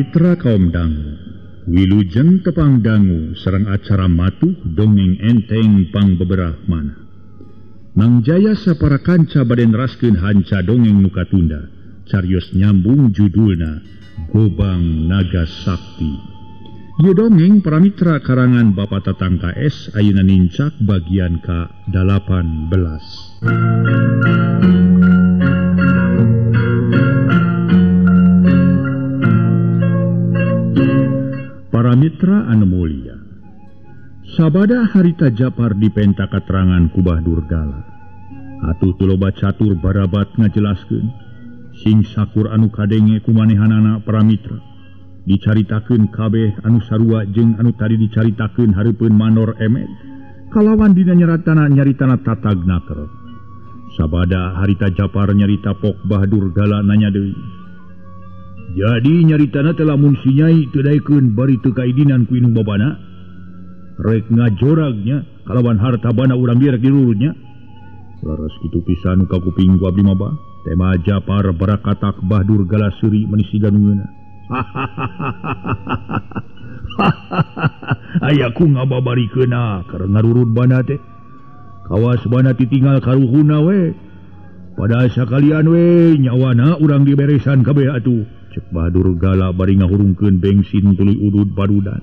Mitra kaum dangu, wilujeng tepang dangu sareng acara matuh dongeng enteng pangbeberah mana. Mang Jaya sapara kanca bade neraskeun hanca dongeng nu katunda, carios nyambung judulna Gobang Naga Sakti. Ieu dongeng para mitra karangan Bapak Tatang KS ayeuna nincak bagian ka-18. Para mitra anu mulia, sabada harita Japar dipenta katerangan ku Bah Durgala. Atuh teu loba catur barabat ngajelaskeun, sing sakur anu kadenge ku manehanana para mitra. Dicaritakeun kabeh anu sarua jeung anu tadi dicaritakeun hareupeun Manor Emed, kalawan dina nyaratana nyaritana tatag naker. Sabada harita Japar nyarita pok Bah Durgala nanya deui. Jadi nyaritana teh lamun si Nyai teu daekeun bari teu kaidinan ku indung babana, rek ngajoragnya kalawan harta bana urang dieu rek dirurutnya. Leres kitu pisan ka kuping ku abdi mah bah. Tema Japar barakatak Bah Durgala seuri meuni siga nu ngeunah. Aya ku ngababarikeunna keur ngarurut bana teh. Kawas bana titinggal karuhuna we. Pada sakalian we nyawana urang diberesan kabeh atuh. Cek Bah Durgala bari ngahurungkeun bensin tuluy udud padudan.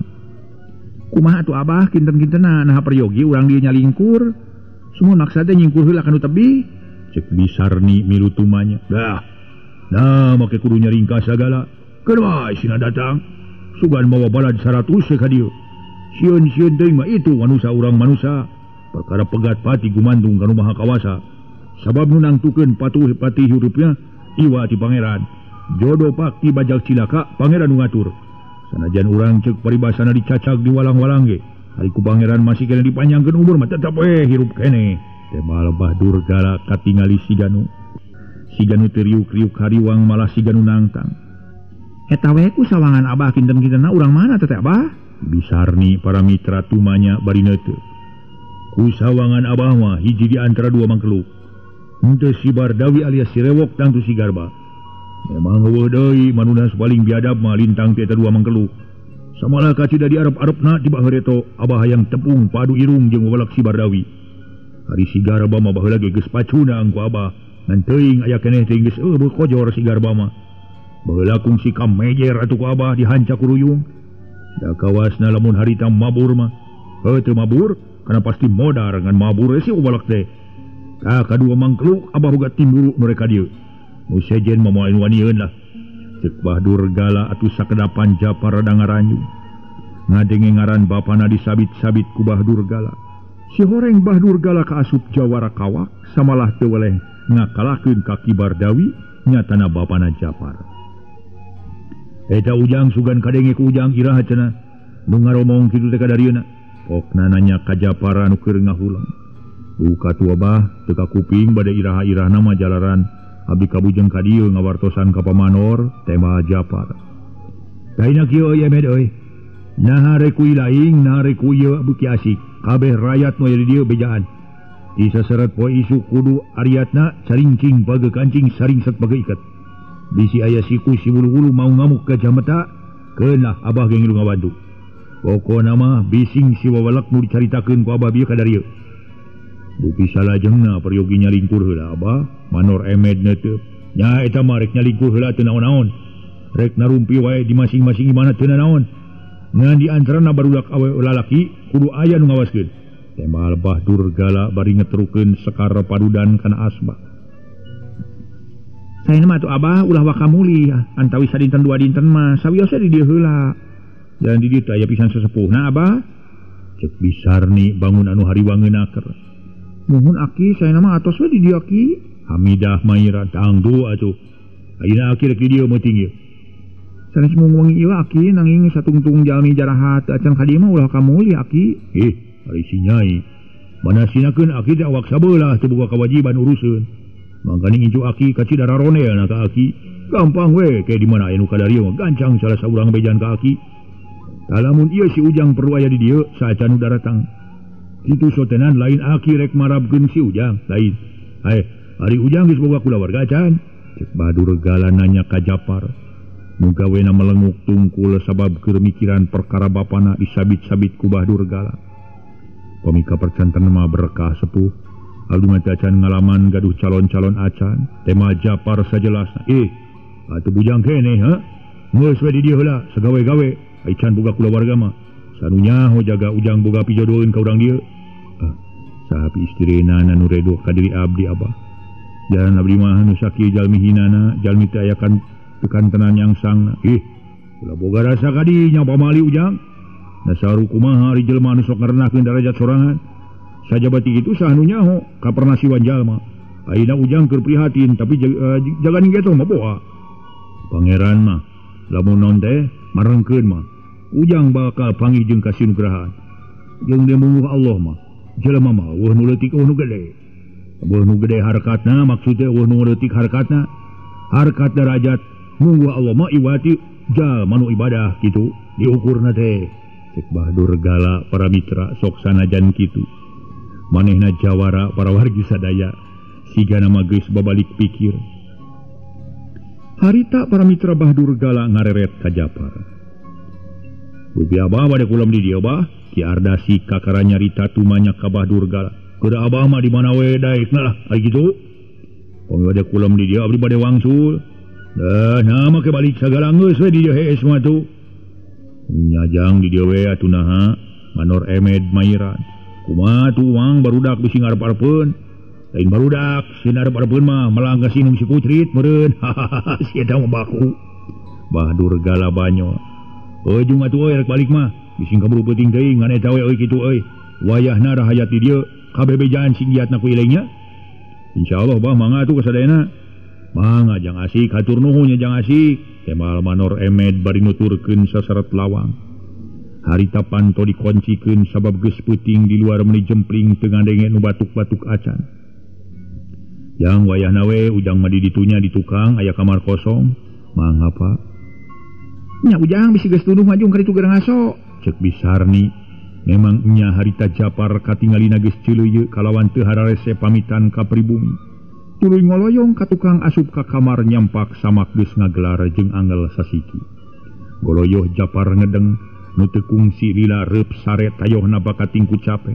Kumaha atuh Abah kinten-kintenna naha peryogi urang dieu nyalingkur. Sumur maksa teh nyingkur heula kanu tebih. Cek Bisarni milu tumanya. Dah. Nah make kudu nyaringkas sagala. Keun wae sina datang. Sugan mawa balad 100 ka dieu. Sieun-sieun teuing mah itu manusa urang manusa. Perkara pegat pati gumantung kanu Maha Kawasa. Sabab nu nangtukeun patuh pati hirupnya iwa ti pangeran. Jodoh pakti bajak cilaka pangeran nu ngatur. Sanajan urang ceuk paribasana dicacag di walang-walang ge, ari ku pangeran masih keneh dipanjangkeun umur mah tetep we hirup keneh. Teh Bah Durgala katingali si Ganu. Si Ganu teu riuk-riuk hariwang malah si Ganu nangtang. Eta we ku sawangan Abah kinten-kintenna urang mana teh Abah? Bisarni para mitra tumanya bari neuteup. Ku sawangan Abah mah hiji di antara dua mangkeluk. Henteu si Bardawi alias si Rewok tangtu si Garba. Memang eueuh deui manunas paling biadab mah lintang ti eta dua mangkeluk. Samalah kacida di arep-arepna tiba heureto Abah hayang tepung padu irung jeung wawalak si Bardawi. Ari si Garba mah baheula ge geus pacundang ku Abah. Ngan teuing aya keneh teh geus eueuh kojor si Garba mah. Baheula kungsi ka mejer atuh ku Abah dihanca ku ruyung. Da kawasna lamun harita mabur mah. Heuh teu mabur kana pasti modar ngan mabur si wawalak teh. Ka kadua mangkeluk Abah boga timburu nu rek ka dieu. Nu sejen mah moal wanieun lah. Ceuk Bah Durgala atuh sakedapan Japar rada ngaranyu. Ngadenge ngaran bapana disabit-sabit ku Bah Durgala. Si horeng Bah Durgala kaasup jawara kawak samalah teu weleh ngakalahkeun ka Ki Bardawi nyatana bapana Japar. Eta Ujang sugan kadenge ku Ujang iraha cenah. Nu ngaromong kitu teh kadarieuna. Pokna nanya ka Japar anu keur ngahuleng. Duka tua bah teu kakuping bade iraha-irahna mah jalaran. Abdi kabujeng ka dieu ngawartosan ka pamanor tema Japar. Lainna kieu euy Emed euy. Naha rek ku ilaing, naha rek ku ieu beuki asik. Kabeh rakyat nu aya di dieu bejaan. Di saseret poe isuk kudu ariatna saringcing page kancing saringset page iket. Bisi aya siku si wulu-wulu mau ngamuk gajah meta, keun lah Abah ge ngilu ngabantu. Pokona mah bising si wawalak nu dicaritakeun ku Abah bieu ka darieu. Dupi salajengna peryogi nyalingkur heula Abah, Manor Emed neuteub. Nya eta mah rek nyalingkur heula teu naon-naon. Rek narumpi wae di masing-masing imana teu naon. Ngan di antarana barudak awe lalaki kudu aya nu ngawaskeun. Tembal Bah Durgala bari ngeterukeun sekar padudan kana asma. Saena mah atuh Abah ulah waka mulih antawis sadinten dua dinten mah sawios di dieu heula. Dan di dieu teh aya pisan sesepuhna Abah. Ceuk Bisarni bangun anu hariwangeun aker. Muhun aki saya nama atos we di dieu aki. Hamidah Maira tangdu atuh. Ayeuna aki rek di dieu meuting ieu. Sanes mung wengi ieu aki nanging satungtung jalmi jarahat acan ka dieu mah ulah ka mulih aki. Ih, ari si Nyai. Mana sinakeun aki teh awak sabelah teu boga kewajiban uruseun. Mangkaning incu aki kacida raronel na ka aki. Gampang we ke di mana aya nu kadarieu mah gancang salah saurang bejan ka aki. Lamun ieu si Ujang perlu aya di dieu saacan nu daratang. Itu sotenan lain aki rek marabkeun si Ujang lain. Hae, ari Ujang geus boga kulawarga acan. Cek Bah Durgala nanya ka Japar. Mugawena melenguk tungkul sabab keur mikiran perkara bapana disabit-sabit ku Bah Durgala. Pamika percanten mah berkah sepuh. Abdi mah acan ngalaman gaduh calon-calon acan. Tema Japar sajelasna. Atuh bujang keneh ha? Geus we di dieu heula sagawe-gawe. Ai can boga kulawarga mah. Sanu nyaho jaga ujang boga pijodoheun ka urang dieu. Saha istrina nu redo ka diri abdi abah. Jalan abdi mah nu sakieu jalmi hinana, jalmi teh aya kan tekan tenan yang sangna. Ulah boga rasa ka dinya pamali ujang. Dasar kumaha ari jelema anu sok ngarenahkeun darajat sorangan. Sajabati kitu saha nu nyaho kapernasiwan jalma. Ayeuna ujang keur prihatin tapi jaga ninggeto mah boa. Pangeran mah lamun naon teh marengkeun mah ujang bakal panggih jeung kasinugrahan. Jeung demunguh Allah mah jelema mah eueuh nu leutik eueuh nu gede. Eueuh nu gede harkatna maksudna eueuh nu leutik harkatna. Harkat darajat mungguh Allah mah iwati jalma nu ibadah kitu diukurna teh. Cek Bah Durgala para mitra sok sanajan kitu. Manehna jawara para wargi sadaya sigana mah geus babalik pikir. Harita para mitra Bah Durgala ngareret ka Japar. Rupi abah bade kulem di dieu bah. Ki Ardasi kakara nyarita tumanya ka Bah Durgala. Kuda abah mah di mana we daekna lah ari kitu. Pami bade kulem di dieu abdi bade wangsul. Dah nah make balik sagala geus we di dieu hees mah tuh. Nyajang di dieu we atuh naha Manor Emed Mairan. Kumaha tuh uang barudak bisi ngarep-arepeun. Lain barudak si ngarep-arepeun mah melang ka sinung si Kucrit meureun. Hahaha si eta mah baku. Bah Durgala banyo. Ujung atuh euy rek balik mah bising kaburu peuting teuing ngan eta we euy kitu euy. Wayahna rahayat di dieu kabeh bejaan sing giatna ku ilengnya. Insyaallah bah mangga atuh kasadayana. Mangga jang asik hatur nuhun nya jang asik. Temal Manor Emed bari nuturkeun saseret lawang. Harita panto dikoncikeun sabab geus peuting di luar meuni jempling teu ngadenge nu batuk-batuk acan. Jang wayahna we ujang mah di ditunya di tukang aya kamar kosong. Mangga Pak. Nya ujang bisi geus tunduh majung ka ditu gerang aso. Cek Bisarni. Memang nya harita Japar katingalina geus ceuleuyeu kalawan teu hararese pamitan ka pribumi. Tuluy ngoloyong ka tukang asup ka kamar nyampak samak geus ngagelar jeung angel sasiki. Goloyoh Japar ngedeng nu teu kungsi lila reup sare tayohna bakating ku cape.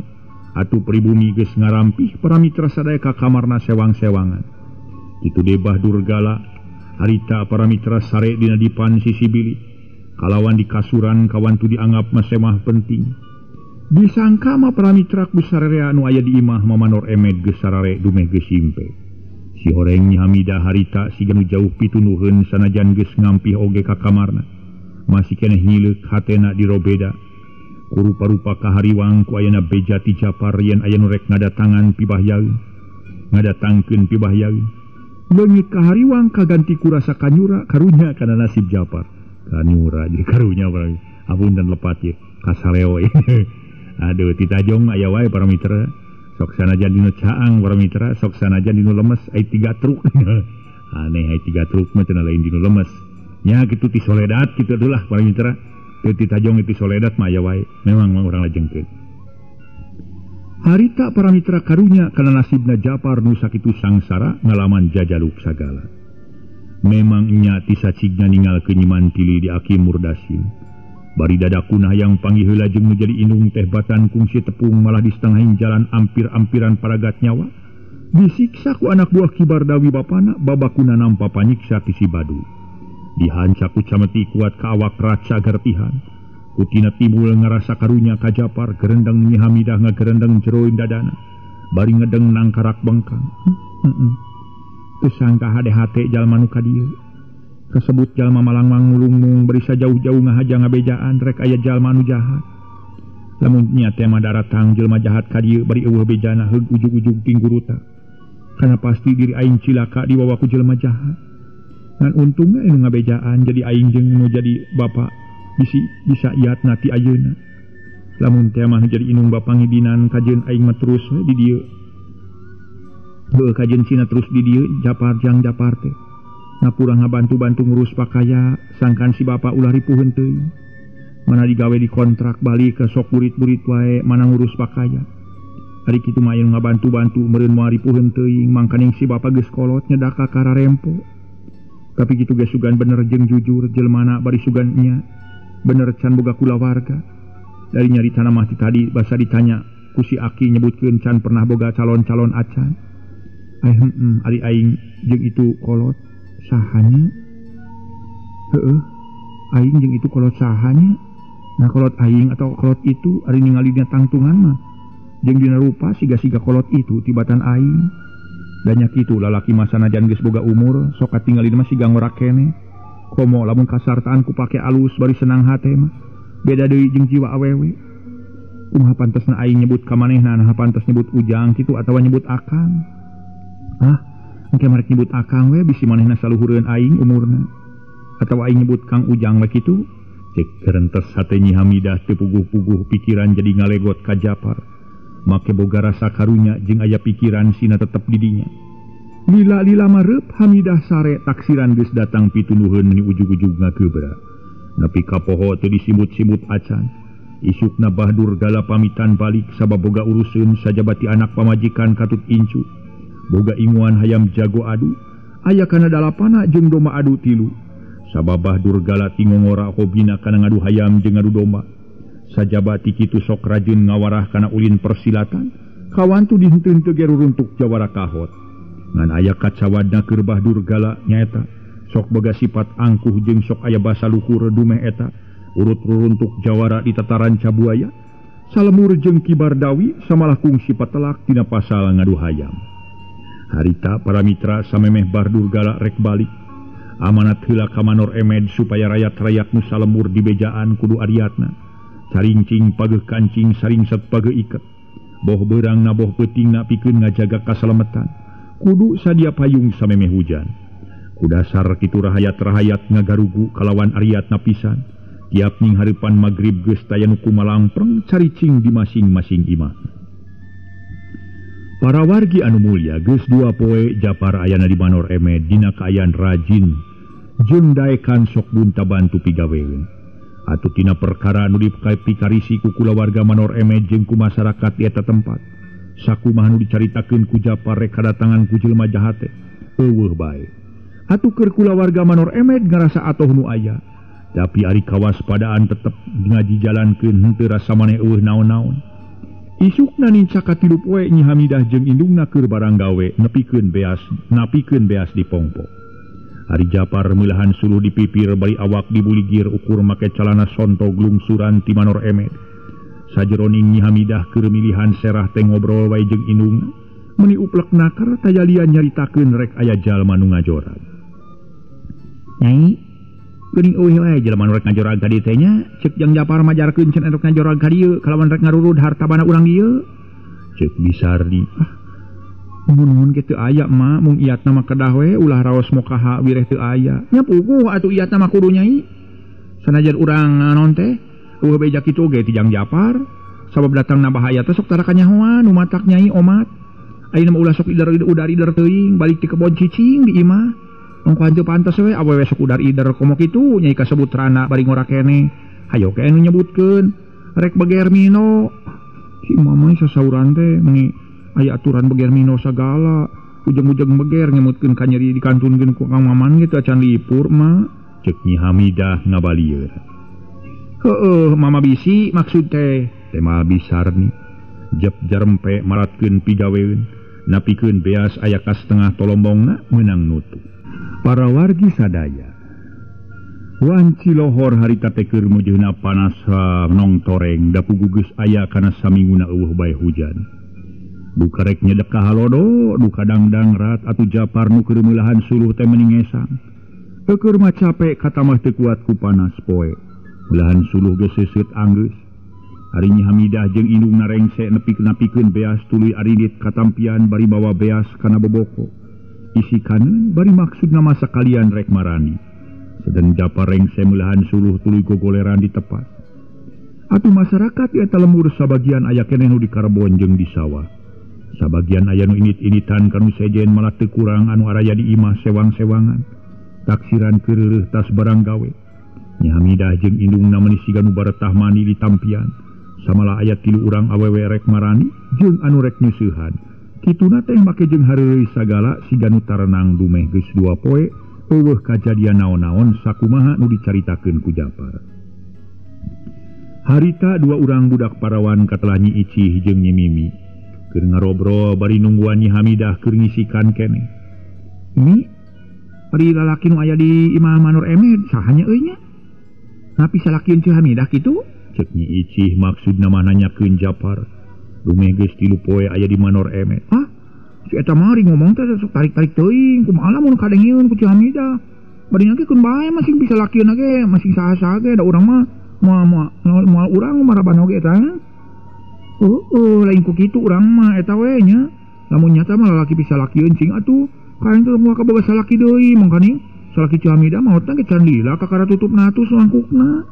Atuh pribumi geus ngarampih para mitra sadaya ka kamarna sewang-sewangan. Kitu deui Bah Durgala harita para mitra sare dina dipan sisi bilik. Kalawan di kasuran kawantu dianggap masemah penting. Disangka mah para mitra ku sararea nu aya di imah Manor Emed geus sarare dumeh geus simpe. Si horeng Nyi Hamidah harita siga nu jauh pitunuheun sanajan geus ngampih oge ka kamarna. Masih keneh nyileuk hatena dirobeda. Kurupa-rupa kahariwang ku ayana beja ti Japar yen aya nu rek ngadatangan pibahyaeun. Ngadatangkeun pibahyaeun. Leungit kahariwang kaganti ku rasa kanyura karunya kana nasib Japar. Kanyura jadi karunya barang. Apunten lepat ye kasaleo. Aduh titajong aya wae para mitra. Sok sanajan dinu caang para mitra, sok sanajan dinu lemes ai tiga truk. Aneh ai tiga truk mah cenah lain dinu lemes. Nya kitu ti soledat kitu atuh lah para mitra. Teu titajong ti soledat mah aya wae. Memang mah urang lajengkeun. Harita para mitra karunya kana nasibna Japar nu sakitu sangsara ngalaman jajaluk sagala. Memang nya ti sacigna ningalkeun Nyi Mantili di Aki Murdasim. Bari dadakunah yang panggih heula jeung nu jadi indung teh batan kungsi tepung malah di setengahin jalan ampir-ampiran paragat nyawa. Disiksa ku anak buah Ki Bardawi bapana babakuna nampa panyiksa ti si Badu. Dihanca ku cameti kuat ka awak raca gertihan. Kutina timbul ngarasa karunya ka Japar gerendeng Nyi Hamidah ngagerendeng jeroin dadana. Bari ngedeng nangkarak bengkang. Teu sangka hade hate jalma nu ka dieu. Kasebut jalma malangmang ngulungmung berisa jauh-jauh ngahaja ngabejaan rek aya jalma nu jahat. Lamun nya teh mah daratang jelema jahat ka dieu bari eueuh bejana heug ujug-ujug tingguruta. Kana pasti diri aing cilaka dibawa ku jelema jahat. Ngan untungna anu ngabejaan jadi aing jeung nu jadi bapa bisi bisa iatna ti ayeuna. Lamun teh mah jadi inung bapa ngibinan kajeun aing mah terus we di dieu. Heuh kajeun sina terus di dieu Japar jang Japar teh. Ngapura ngabantu-bantu ngurus pakaya sangkan si bapa ulah ripuheun teuing. Mana digawe dikontrak balik ke sok burit-burit wae mana ngurus pakaya. Ari kitu mah aya ngabantu-bantu meureun moal ripuheun teuing mangkaning si bapa geus kolot nyedak ka kararempo. Tapi kitu ge sugan bener jeung jujur jelmana bari sugan nya bener can boga kulawarga. Dari nyarita mah ti tadi basa ditanya ku si Aki nyebutkeun can pernah boga calon-calon acan. Ai heum ari aing jeung itu kolot sahanya. Heeh, aing jeung itu kolot sahanya. Nah kolot aing atau kolot itu ari ningali dina tangtungan mah jeung dina rupa siga-siga kolot itu tibatan aing. Danya kitu lalaki mah sanajan geus boga umur sok katingali mah siga ngorak keneh. Komo lamun kasartaan ku pake alus bari senang hate mah. Beda deui jeung jiwa awewe. Kumaha pantesna aing nyebut ka manehna, naha pantes nyebut Ujang kitu atawa nyebut Akang. Ah, engke marek nyebut Akang we bisi manehna saluhureun aing umurna. Atawa aing nyebut Kang Ujang we kitu. Cek kerentes hate Nyi Hamidah teu puguh-puguh pikiran jadi ngalegot ka Japar. Make boga rasa karunya jeung aya pikiran sina tetep didinya. Lila-lila mareup Hamidah sare taksiran geus datang pitunuheun meni ujug-ujug ngageubra. Nepi ka poho teu disimut-simut acan. Isukna Bahdur gala pamitan balik sabab boga uruseun sajabati anak pamajikan katut incu. Boga inguan hayam jago adu, aya kana dalapana jeung domba adu tilu. Sabab Bahdur gala tingongora hobina kana ngadu hayam jeung ngadu domba. Sajabati kitu sok rajin ngawarah kana ulin persilatan, kawantu dihenteu teu ge ruruntuk jawara kahot. Ngan aya kacawadna keur Bahdur gala nyaeta sok boga sifat angkuh jeung sok aya basa luhur dumeh eta urut ruruntuk jawara di tataran cabuaya salemur jeung kibar dawi samalakung sifat telak tina pasal ngadu hayam. Harita para mitra samemeh Bahdur gala rek balik amanat heula ka Manor Emed supaya rayat-rayat nu salemur di bejaan kudu ariatna. Carincing pageuh kancing saringset pageuh iket. Boh beurangna boh peutingna pikeun ngajaga kasalametan. Kudu sadia payung samemeh hujan. Kudasar kitu rahayat-rahayat ngagarugu kalawan ariatna pisan. Tiap ning hareupan magrib geus taya nu kumalangpreng caricing di masing-masing imah. Para wargi anu mulya geus dua poe Japar ayana di Manor Emed dina kaayaan rajin jeung daekan sok bunta bantu pigaweun. Atuh tina perkara anu dipikarisi ku kulawarga Manor Emed jeung ku masyarakat di eta tempat. Sakumaha nu dicaritakeun ku Japar rek kadatangan ku jelema jahat teh eueuh bae. Atuh keur kulawarga Manor Emed ngarasa atoh nu aya. Tapi ari kawaspadaan tetep ngaji jalankeun henteu rasa maneh eueuh naon-naon. Isukna nincak ka tilu poe Nyi Hamidah jeung indungna keur barang gawe nepikeun beas, napikeun beas di pongpo. Ari Japar meulahan suluh di pipir bari awak dibuligir ukur make calana sontog lungsuran ti Manor Emed. Sajeroning Nyi Hamidah keur milihan serah teh ngobrol wae jeung indungna, meuni uplek nakar tayalian nyaritakeun rek aya jalma nu ngajorag. Nyai, geuning eueuh wae jalma nu rek ngajorag ka dieu teh nya, ceuk Jang Japar majarkeun cenah rek ngajorag ka dieu kalawan rek ngarurud harta bana urang dieu. Ceuk Bisardi, ah mun-mun ge teu aya mah mung iatna mah kedah we ulah raos mokaha wireh teu aya. Nya puguh atuh iatna mah kudu nyai. Sanajan urang naon teh eueuh beja kitu oge ti Jang Japar. Sabab datangna bahaya teh sok tara kanyahoan nu matak nyai omat. Ayeuna mah ulah sok ider udar ider teuing balik ti kebon cicing di imah. Ongko henteu pantes we awewe sok udar ider komo kitu nyai kasebut rana bari ngora keneh. Hayo ke nu nyebutkeun rek beger mino. Si mama sasauran teh meuni aya aturan beger mino sagala ujung-ujung beger ngemutkeun ka nyeri dikantunkeun ku Kang Maman gitu acan lipur mah. Ceuk Nyi Hamidah ngabalieur. Heueuh mama bisi maksud teh tema Bisarni. Jep jarempe maratkeun pigaweun napikeun beas aya ka setengah tolombongna meunang nutu. Para wargi sadaya wanci lohor harita teh keur mujeuna panas nong toreng da puguh geus aya kana saminguna eueuh bae hujan. Duka rek nyedek ka halodo, duka dangdang rat atuh Japar nu keur meulahan suluh teh meni ngesang. Eueur mah cape katamah teu kuat ku panas poe. Meulahan suluh geus seuseut anggeus. Ari Nyi Hamidah jeung indungna rengse nepi-napikeun beas tuluy aridit katampian bari bawa beas kana boboko. Isi kaneun bari maksudna mah sakalian rek marani. Sedeng Japar rengse meulahan suluh tuluy gogoleran di tepat. Atuh masyarakat eta lemur sabagian aya keneh nu di karbon jeung di sawah. Sabagian aya nu init-initan kanu sejen malah teu kurang anu araya di imah sewang-sewangan. Taksiran keureuh tas barang gawe. Nyi Hamidah jeung indungna meuni siga nu baretah mani di tampian. Samalah aya tilu urang awewe rek marani jeung anu rek nyuseuhan. Kituna teh make jeung hareureuy sagala siga nu tarenang dumeh geus dua poe Eueuh kajadian naon-naon sakumaha nu dicaritakeun ku Japar. Harita dua urang budak parawan katelah Nyi Icih jeung Nyi Mimi keur ngarobrol bari nungguan Nyi Hamidah keur ngisikan keneh. Mi, ari lalaki nu aya di imah Manor Emed saha nya euy nya? Napi salakieun Ceu Hamidah kitu? Cek Nyi Icih maksudna mah nanyakeun Japar. Dumeh geus 3 poe aya di Manor Emed. Hah? Si eta mah ari ngomong teh sok tarik-tarik teuing, kumaha lamun kadengeun ku Ceu Hamidah. Bari ge keun bae masing bisa lakieun ge, masing saha-saha ge da urang mah moal urang maraban oge eta. Heueuh, lain ku kitu urang mah eta we nya. Lamun nyata mah lalaki bisa lakieun cing atuh. Kain teh moal kaboga salaki deui, mangkani salaki Ceu Hamidah maotna ge can lila kakara tutupna atuh selangkukna.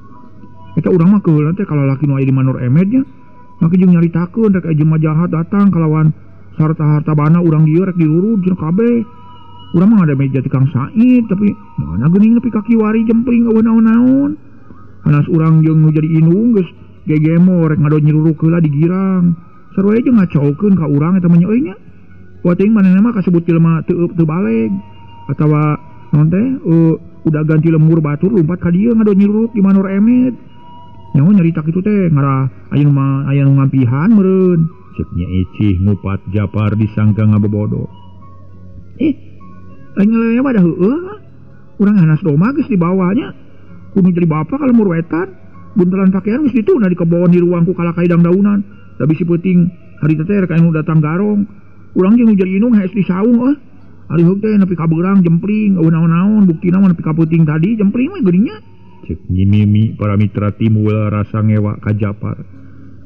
Eta urang mah keheula teh kalalaki nu aya di Manor Emed nya. Maka jeung nyaritakeun rek aya jelema jahat datang kalawan harta-harta bana urang dieu rek dilurud jeung kabeh. Urang mah ada meja ti Kang Said tapi mana geuning nepi ka kiwari jempling eueuh naon-naon. Hanas urang jeung nu jadi indung geus gegemo rek ngadon nyiruruk heula di girang. Sarua jeung ngacaukeun ka urang eta mah nya euy nya. Wa teuing manehna mah kasebut jelema teu baleg atawa naon teh udah ganti lemur batur lumpat ka dieu ngadon nyiruruk di Manor Emed. Nyaho nyarita kitu teh ngarah aya nu aya nu ngampihan meureun. Cek Nyi Icih ngupat Japar disangka ngabobodo. Lain ngelele mah da heueuh. Urang hanas doma geus dibawanya. Kudu jadi bapa ka lemur wetan. Buntelan pakaian geus dituna di kebon di ruang ku kalakai dangdaunan. Da bisi peuting harita teh rek anu datang garong. Urang jeung nu jadi indung hees di saung euy. Ari heug teh nepi ka beurang jempling eueuh naon-naon buktina mah nepi ka peuting tadi jempling we geuning nya. Cek Nyi Mimi para mitra timbul rasa ngewa ka Japar.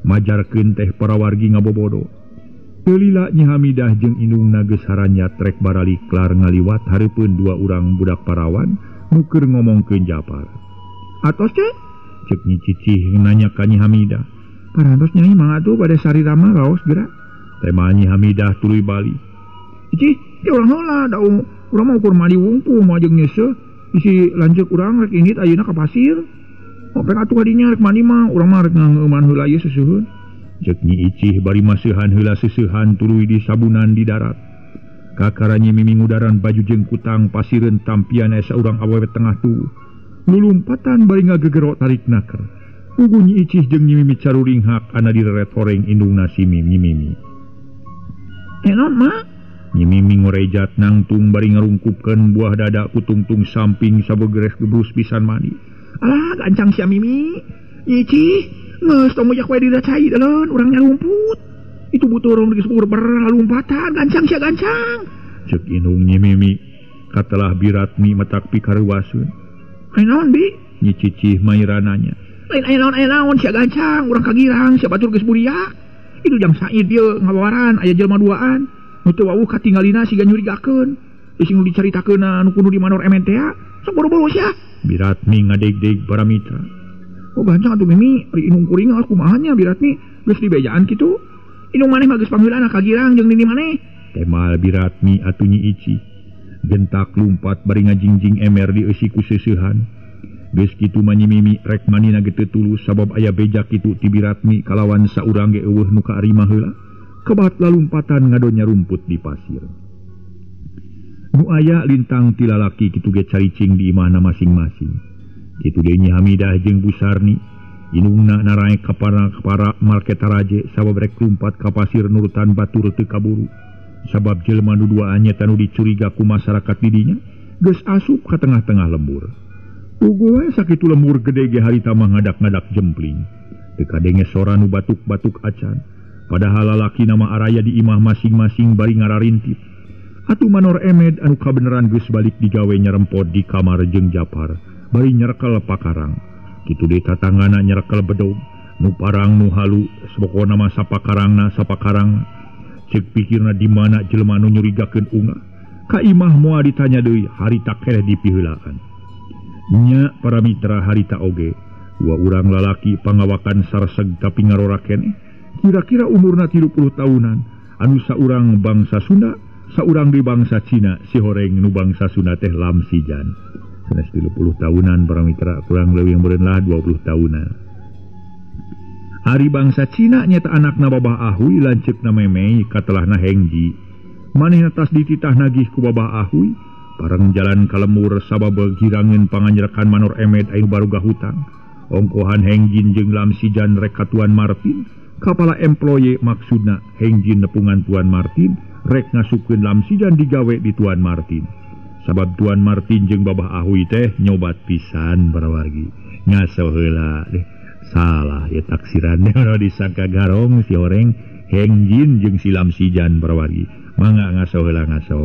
Majarkeun teh para wargi ngabobodo. Teu lila Nyi Hamidah jeung indungna geus haranyat rek baralik klar ngaliwat hareupeun dua urang budak parawan nu keur ngomongkeun Japar. Atos cek? Cek Nyi Cicih nanya ka Nyi Hamidah. Parantos Nyai mangga atuh bade sarira mah raos geura. Tema Nyi Hamidah tuluy bali. Cicih, teh urang heula da urang mah ukur mandi wungkul moal jeung nyeuseuh. Bisi lanceuk urang rek indit ayeuna ka pasir. Opek atuh kadinya rek mandi mah urang mah rek ngangeuman heula ieu seseuheun. Cek Nyi Icih bari maseuhan heula seseuhan tuluy disabunan di darat. Kakara Nyi Mimi ngudaran baju jeung kutang pasireun tampian aya saurang awewe tengah tuh. Lulumpatan bari ngagegero tarik naker. Puguh Nyi Icih jeung Nyi Mimi caruringhak ana direret horeng indungna si Nyi Mimi. Enon mah? Nyi Mimi ngorejat nangtung bari ngarungkupkeun buah dada kutungtung samping sabegeres gebrus pisan mandi. Alah gancang sia Mimi. Nyi Icih, geus tong mujak we dina cai daleun urang nyarumput. Itu butuh urang geus berlompatan gancang sia gancang. Ceuk indung Nyi Mimi katelah biratmi matak pikaruaseun. Aya naon bi? Nyi Cicih maira nanya. Lain aya naon sia gancang urang kagirang sia batur geus buriak. Itu jang Said ieu ngawaran aya jelema duaan. Nu teu wawuh katinggalina siga nyurigakeun. Geus nu dicaritakeun nu kudu di Manor Emed teh. Sok buru-buru sia. Biratmi ngadeg-deg para mitra. Oh gancang atuh Mimi, ari indung kuring kumaha nya Biratmi geus dibejaan kitu. Indung maneh mah geus pangheulana ka girang jeung nini maneh. Temal Biratmi atuh Nyi Icih. Gentak lumpat bari ngajingjing emer dieusi ku seuseuhan. Geus kitu mah Nyi Mimi rek manina ge teu tulus sabab aya beja kitu ti Biratmi kalawan saurang ge eueuh nu kaarima heula. Kebat lalumpatan ngadonya rumput di pasir. Nu aya lintang ti lalaki kitu ge caricing di imahna masing-masing. Kitu deui Nyi Hamidah jeung Bu Sarni indungna naraek ka para market taraje sabab rek lumpat ka pasir nurutan batur teu kaburu. Sabab jelema nu duaan nya tanu dicuriga ku masyarakat di dinya geus asup ka tengah-tengah lembur. Puguh we sakitu lembur gede ge harita mah ngadak-ngadak jempling. Teu kadenge sora nu batuk-batuk acan. Padahal lalaki nama araya di imah masing-masing bari ngararintit. Atuh Manor Emed anu kabeneran geus balik digawe nyerempot di kamar jeung Japar bari nyerekel pakarang. Kitu deui tatanggana nyerekel bedog, nu parang nu halu pokona mah sapakarangna sapakarang. Ceuk pikirna di mana jelema nu nyurigakeun ungah. Ka imah moal ditanya deui harita keleh dipiheulaan. Nya para mitra harita oge, dua urang lalaki pangawakan sareseg tapi ngarora keneh. Kira-kira umurna 30 tahunan, anu saurang bangsa Sunda, saurang di bangsa Cina, si horeng nu bangsa Sunda teh Lamsijan. Sanes 30 tahunan para mitra, kurang leuwih meureun lah 20 tahunan. Ari bangsa Cina nyata anakna Babah Ahui lanceukna Memei katelahna Hengji. Manehna tas dititah nagih ku Babah Ahui, Parang jalan ka lembur sabab girangeun panganjrekan Manor Emed anu baruga hutang. Ongkohan Hengjin jeung Lamsijan rek ka Tuan Martin, kapala employe maksudna Hengjin nepungan Tuan Martin rek ngasupkeun Lamsijan digawe di Tuan Martin. Sabab Tuan Martin jeung Babah Ahui teh nyobat pisan para wargi. Ngaso heula deh. Salah ya taksirannya disangka garong si oreng Hengjin jeung si Lamsijan para wargi. Mangga ngaso heula ngaso.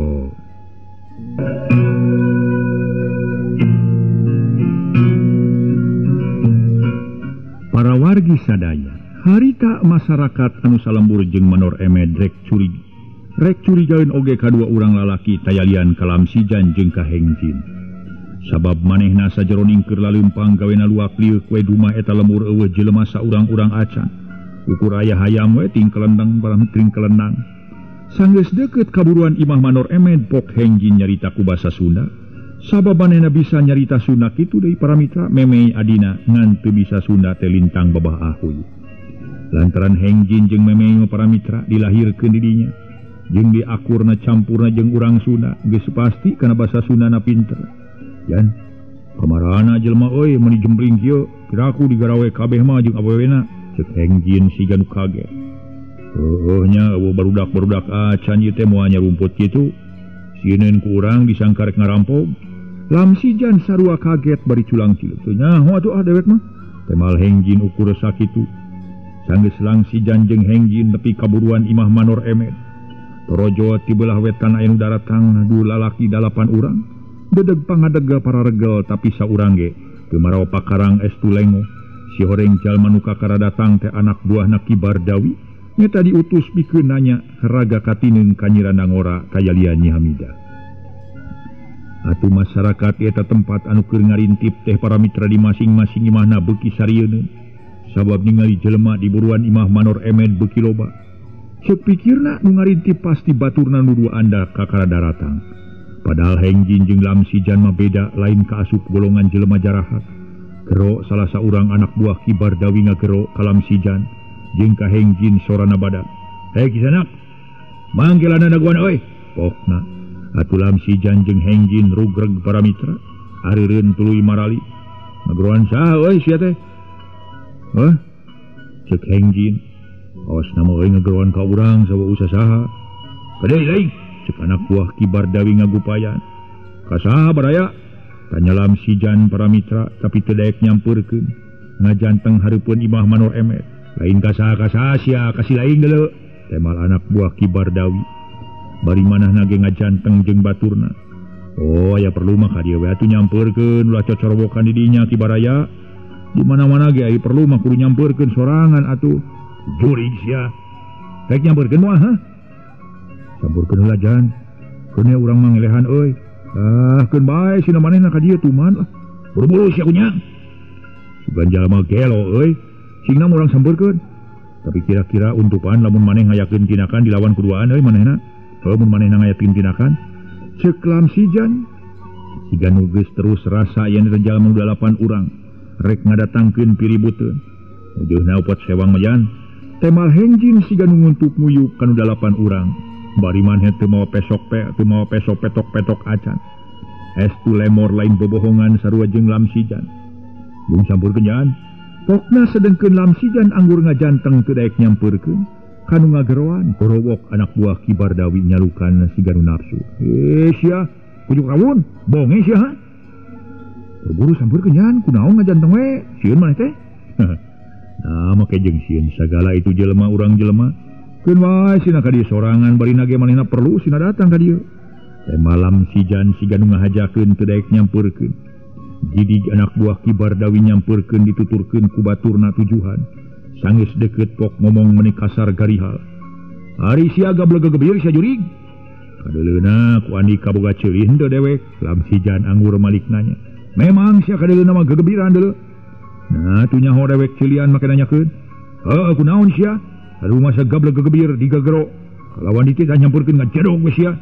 Para wargi sadaya, harita masyarakat anu salembur jeung Manor Emed rek curi. Rek curigaeun oge kadua urang lalaki tayalian ka Lamsijan jeung ka Hengjin. Sabab manehna sajeroning keur laleumpang gawena luak liuk we dumah eta lembur eueuh jelema saurang-urang acan. Ukur aya hayam we tingkelendang barang tingkelendang. Sanggeus deukeut kaburuan imah Manor Emed pok Hengjin nyarita ku basa Sunda. Sabab manehna bisa nyarita Sunda kitu deui para mitra memei adina ngan teu bisa Sunda teh lintang Babah Ahuy. Lantaran Hengjin jeung memei para mitra dilahirkeun di dinya jeung diakurna campurna jeung urang Sunda geus pasti kana basa Sundana pinter. Jan kamarana jelema euy meuni jembling kieu kiraku digarawe kabeh mah jeung awewena ceuk Hengjin siga nu kaget. Heueuh nya eueuh barudak-barudak acan ieu teh moal nyarumput kitu. Sieun ku urang disangka rek ngarampok. Lamsijan sarua kaget bari culang cileuk. Teu nyaho atuh ah dewek mah. Temal Hengjin ukur sakitu. Sanggeus Lamsijan jeung Hengjin nepi kaburuan imah Manor Emed. Torojo ti belah wetan aya nu daratang du lalaki 8 urang. Dedeg pangadega para regel tapi saurang ge teu marawa pakarang estu lengo. Si horeng jalma nu kakara datang teh anak buahna Ki Bardawi. Nyata diutus pikeun nanya raga katineung ka Nyi Randangora kayalian Nyi Hamidah. Atuh masyarakat eta tempat anu keur ngarintip teh para mitra di masing-masing imahna beuki sarieun. Sabab ningali jelema di buruan imah Manor Emed beuki loba. Ceuk pikirna nu ngarintip pasti baturna nu dua anda kakara daratang. Padahal Hengjin jeung Lamsijan mah beda lain kaasup golongan jelema jarahat. Gero salah saurang anak buah Ki Bardawi ngagero ka Lamsijan jeung ka Hengjin sorana badak. "Hei kisanak, manggilanna daguan euy." Pokna atuh Lamsijan jeung Hengjin rugreg para mitra areureun tuluy marali. "Ngageroan saha euy sia teh?" "Heuh?" Ceuk Hengjin. "Awas nama euy ngageroan ka urang sawa usah saha." "Gede deui." Ceuk anak buah Ki Bardawi ngagupayan. "Ka saha baraya?" Tanya Lamsijan para mitra tapi teu daek nyampeurkeun. Ngajanteng hareupeun imah Manor Emed. "Lain ka saha ka saha sia kasih lain deuleu." Temal anak buah Ki Bardawi. Bari manahna ge ngajanteng jeung baturna. "Oh aya perlu mah ka dieu we atuh nyampeurkeun ulah cocorowokan di dinya Ki Baraya. Di mana-mana ge aya perlu mah kudu nyampeurkeun sorangan atuh." "Jurig sia. Rek nyampeurkeun moal hah?" "Sampeurkeun heula jan. Keun urang mah ngelehan euy." "Ah keun bae sina manehna ka dieu tuman lah. Buru-buru sia kunyang." "Sugan jalma gelo euy. Singna urang sampeurkeun." "Tapi kira-kira untupan lamun maneh ngayakeun tinakan dilawan kuduaan euy manehna." "Heuh mun manehna ngayakeun tinakan." Ceuk Lamsijan. Siga nu geus terus rasa yen teh jalma nu 8 urang rek ngadatangkeun piributeun. Ujeuhna upot sewang mah jan. Temal Hengjin siga nu nguntuk nguyuk kanu 8 urang. Bari maneh teu mawa pesok pe, teu mawa pesok petok-petok acan. Estu lemor lain bobohongan sarua jeung Lamsijan. Bung sampeurkeun jan. Pokna sedengkeun Lamsijan anggur ngajanteng teu daek nyampeurkeun. Kanu ngageroan gorowok anak buah Ki Bardawi nyalukan siga nu nafsu. "Eh sia, kujuk rawun, bonge sia ha." "Buru-buru sampeurkeun jan, kunaon ngajanteng we, sieun maneh teh." Nah, make jeung sieun sagala itu jelema urang jelema. Keun wae sina ka dieu sorangan bari nage manehna perlu sina datang ka dieu. Teh malam Sijan siga nu ngahajakeun teu daek nyampeurkeun. Gidig anak buah Ki Bardawi nyampeurkeun dituturkeun ku baturna tujuhan. Sanggeus deukeut pok ngomong meuni kasar garihal. "Ari sia gableg gegebir sia jurig." Kadeuleuna ku Andika boga ceuli henteu dewek. Lamsijan anggur malik nanya. "Memang sia kadeuleuna mah gegebiran deuleu." "Nah atuh nyaho dewek ceulian make nanyakeun." "Heuh kunaon sia? Aduh masa gableg gegebir digagero. Kalawan dititah nyampeurkeun ngajedog we sia."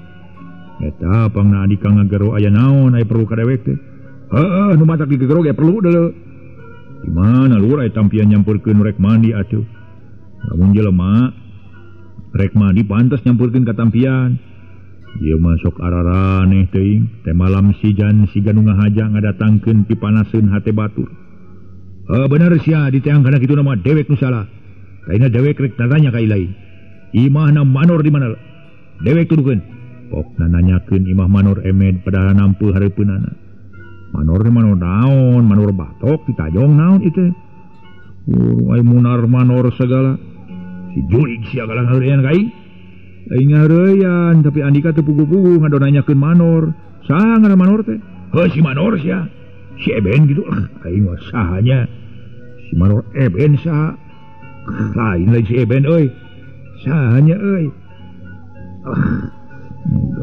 Eta pangna Andika ngagero aya naon aya perlu ka dewek teh. "Heuh nu matak digagero ge perlu deuleu." "Di mana lur aya tampian nyampeurkeun rek mandi atuh." Lamun jelema rek mandi pantes nyampeurkeun ka tampian. Ieu mah sok araraneh teuing teh malam sijan siga nu ngahaja ngadatangkeun pipanaseun hate batur. Bener sia diteang kana kitu mah dewek nu salah. Kaina dewek rek tatanya ka ilahi. Imahna manor di mana? Dewek tuduhkeun. Pokna nanyakeun imah manor Emed padahal nampu hareupeunana. Manor teh manor naon? Manor batok ditajong naon ieu teh? Ai munar manor segala. Si jurig sia kalah ngaheurean ka aing. Aing ngaheurean tapi Andika teu puguh-puguh ngadon nanyakeun manor. Saha ngaran manor teh? Heuh si manor sia. Si Eben gitu. Aing mah sahanya. Si manor Eben saha? Lain lain si Eben euy. Sahanya euy.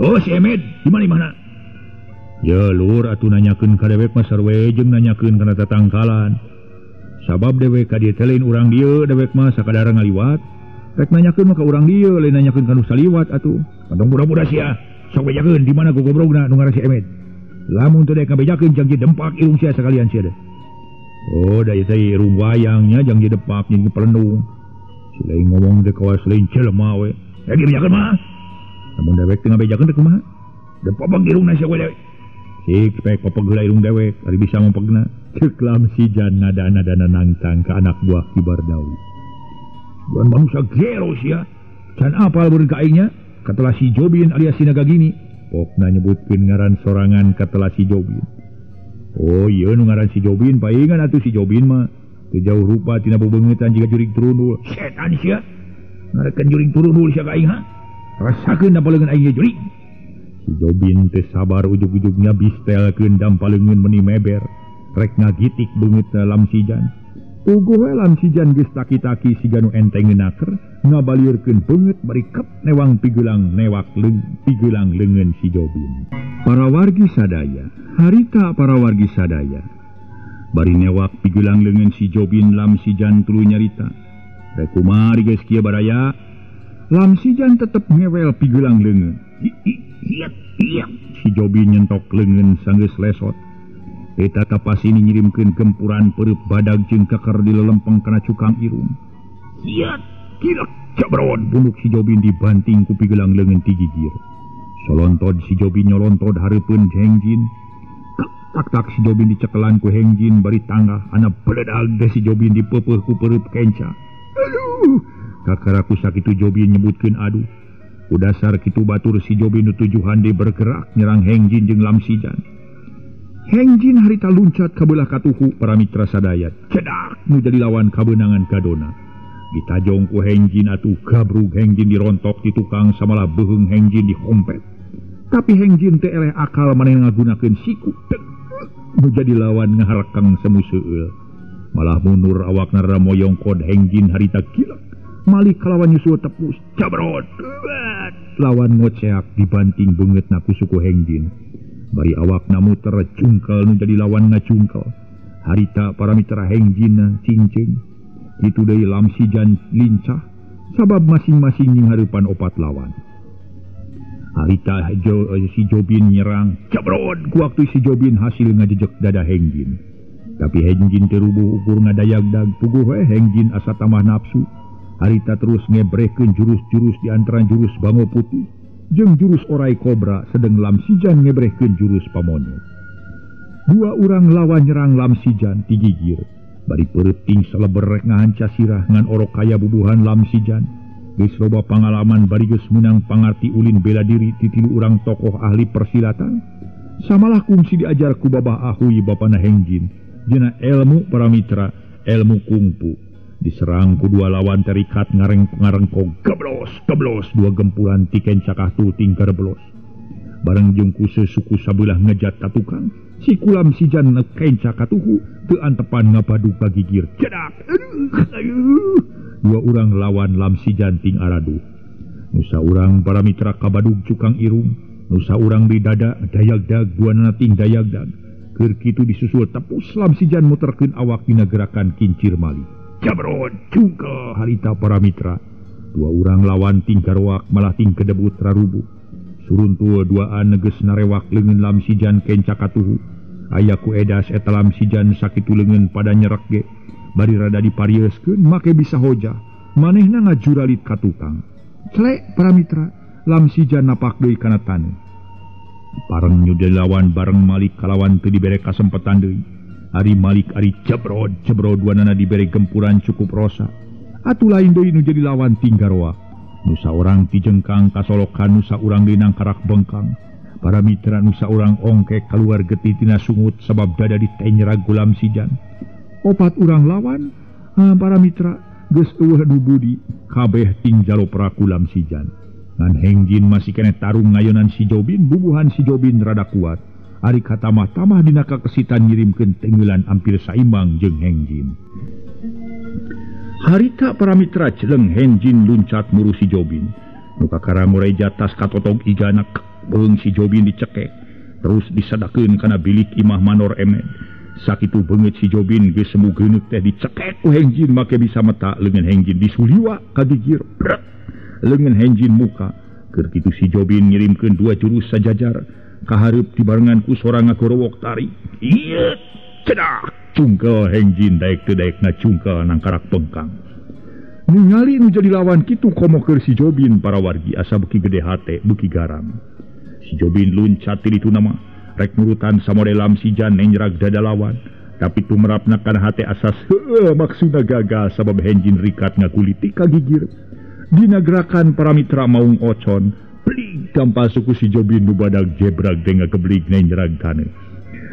Oh si Emed, di mana mana? Ya lur atuh nanyakeun ka dewek mah sarwe jeung nanyakeun kana tatangkalan. Sabab dewek ka dieu teh lain urang dieu, dewek mah sakadar ngaliwat. Rek nanyakeun mah ka urang dieu, lain nanyakeun ka nu saliwat atuh. Kantong budak-budak sia, sok bejakeun di mana gogobrogna nu ngaran si Emed. Lamun teu daek ngabejakeun jang dempak irung sia sakalian sia deh. Oh da ieu teh irung wayangnya jang depak jeung pelendung. Si lain ngomong teh kawas lain jelema we. Rek dibejakeun mah. Lamun dewek teu ngabejakeun teh kumaha? Depopeg irungna sia we dewek. Sik pek popeg heula irung dewek, ari bisa mopegna. Ceuk Lamsijan nada-nadana nangtang ka anak buah Ki Bardawi. Bukan manusia gero sia. Can apal beureun ka aingnya? Katelah si Jobin alias si Naga Gini. Pokna nyebutkeun ngaran sorangan katelah si Jobin. Oh ieu nu ngaran si Jobin paingan atuh si Jobin mah. Teu jauh rupa tina bebeungetan jiga jurig turundul. Setan sia. Ngarekeun jurig turundul sia ka aing ha. Rasakeun dampaleungeun aing ge jurig. Si Jobin teu sabar ujug-ujugnya bistelkeun dampaleungeun meuni meber. Rek ngagitik beungeutna Lamsijan. Puguh we Lamsijan geus taki-taki siga nu enteng ngeunaker, ngabaliurkeun beungeut bari kep newang pigelang newak pigelang leungeun si Jobin. Para wargi sadaya, harita para wargi sadaya. Bari newak pigelang leungeun si Jobin Lamsijan tuluy nyarita. Rek kumaha geus kieu baraya? Lamsijan tetep ngewel pigelang leungeun. Si Jobin nyentok leungeun sanggeus lesot. Eta tapasini ngirimkeun gempuran peureub badag jeung keker di lelempeng kana cukang irung. Hiat, kilek, cabron, bunduk si Jobin dibanting ku pigelang leungeun ti gigir. Solontod si Jobin nyolontod hareupeun Hengjin. Tak tak si Jobin dicekelan ku Hengjin bari tanggah ana beledag deh si Jobin dipeupeuh ku peureub kenca. Aduh, kakara ku sakitu Jobin nyebutkeun aduh. Ku dasar kitu batur si Jobin nu tujuhan deui bergerak nyerang Hengjin jeung Lamsijan. Hengjin harita luncat ka beulah katuhu para mitra sadaya. Cedak nu jadi lawan kabeunangan kadona. Ditajong ku Hengjin atuh gabrug Hengjin dirontok di tukang samalah beuheung Hengjin dihompet. Tapi Hengjin teh eleh akal manehna ngagunakeun siku. Nu jadi lawan ngaharekang semu seueul. Malah mundur awakna rada moyong kod Hengjin harita gilek. Malih kalawan nyusul tepus cabrot. Lawan ngoceak dibanting beungeutna ku suku Hengjin. Bari awakna muter cungkel nu jadi lawan ngacungkel. Harita para mitra Hengjin cingcing. Kitu deui Lamsijan lincah sabab masing-masing nyinghareupan opat lawan. Harita si Jobin nyerang cabrot ku waktu si Jobin hasil ngajejek dada Hengjin. Tapi Hengjin teu rubuh ukur ngadayagdag puguh we Hengjin asa tambah nafsu. Harita terus ngebrehkeun jurus-jurus di antara jurus bango putih jeung jurus orai kobra sedeng Lamsijan ngebrehkeun jurus pamonyet. Dua urang lawan nyerang Lamsijan ti gigir. Bari peureut ting saleber rek ngahanca sirah ngan orok kaya bubuhan Lamsijan. Geus loba pangalaman bari geus meunang pangarti ulin bela diri ti tilu urang tokoh ahli persilatan. Samalah kungsi diajar ku Babah Ahui bapana Hengjin. Dina ilmu para mitra, ilmu kungfu. Diserang ku dua lawan terikat ngareng-ngarengkog geblos geblos dua gempuran tiken cakah tuting gerblos. Bareng jeung ku suku sabelah ngejat ka tukang, si Lamsijan kenca katuhu teu antepan ngabadug ka gigir. Cedak. Aduh, dua urang lawan Lamsijan ting araduh. Nusa urang para mitra kabadug cukang irung, nusa urang di dada dayagdag duanana ting dayagdag. Keur kitu disusul tepus Lamsijan muterkeun awak dina gerakan kincir mali. Cabrot cungkel harita para mitra. Dua urang lawan ting garoak malah ting kedebut rarubuh. Suruntul duaan neges narewak leungeun Lamsijan kenca katuhu. Aya ku edas eta Lamsijan sakitu leungeun pada nyerek ge. Bari rada diparieuskeun make bisa hoja. Manehna ngajuralit ka tukang. Clek para mitra, Lamsijan napak deui kana taneuh. Bareng nyuda lawan bareng Malik kalawan teu dibere kasempetan deui. Ari Malik ari jebrod jebrod duanana dibere gempuran cukup rosa. Atuh lain deui nu jadi lawan tinggaroa. Nu saurang ti jengkang kasolokan nu saurang deui nangkarak bengkang. Para mitra nu saurang ongkek kaluar getih tina sungut sabab dada ditenyerag ku Lamsijan. Opat urang lawan para mitra geus eueuh nu budi kabeh tingjalo praku Lamsijan. Ngan Hengjin masih kene tarung ngayonan si Jobin, bubuhan si Jobin rada kuat. Ari katamah-tamah dina kakesitan ngirimkeun tenggelan hampir saimbang jeung Hengjin. Harita para mitra jeleng Hengjin luncat muru si Jobin. Nu kakara ngorejat tas katotog igana beung si Jobin dicekek. Terus disadakeun kana bilik imah Manor Emed. Sakitu beungeut si Jobin geus semu geuneuk teh dicekek ku Hengjin make bisa meta leungeun Hengjin disuliwa ka gigir. Leungeun Hengjin muka. Keur kitu si Jobin ngirimkeun dua jurus sajajar kahareup dibarengan ku sorang ngagorowok tarik. Ieu cedak cungkel Hengjin daek teu daekna cungkel nangkarak bengkang. Ningali nu jadi lawan kitu komo keur si Jobin para wargi asa beuki gede hate beuki garang. Si Jobin luncat ti ditu nama rek nurutan samode Lamsijan nenjrag dada lawan. Tapi tumerapna kana hate asas heueuh maksudna gagal sabab Hengjin rikat ngakuliti ka gigir. Dina gerakan para mitra maung ocon plig gampal suku si Jobin nu badag jebrag teh ngageblig nenjrag taneuh.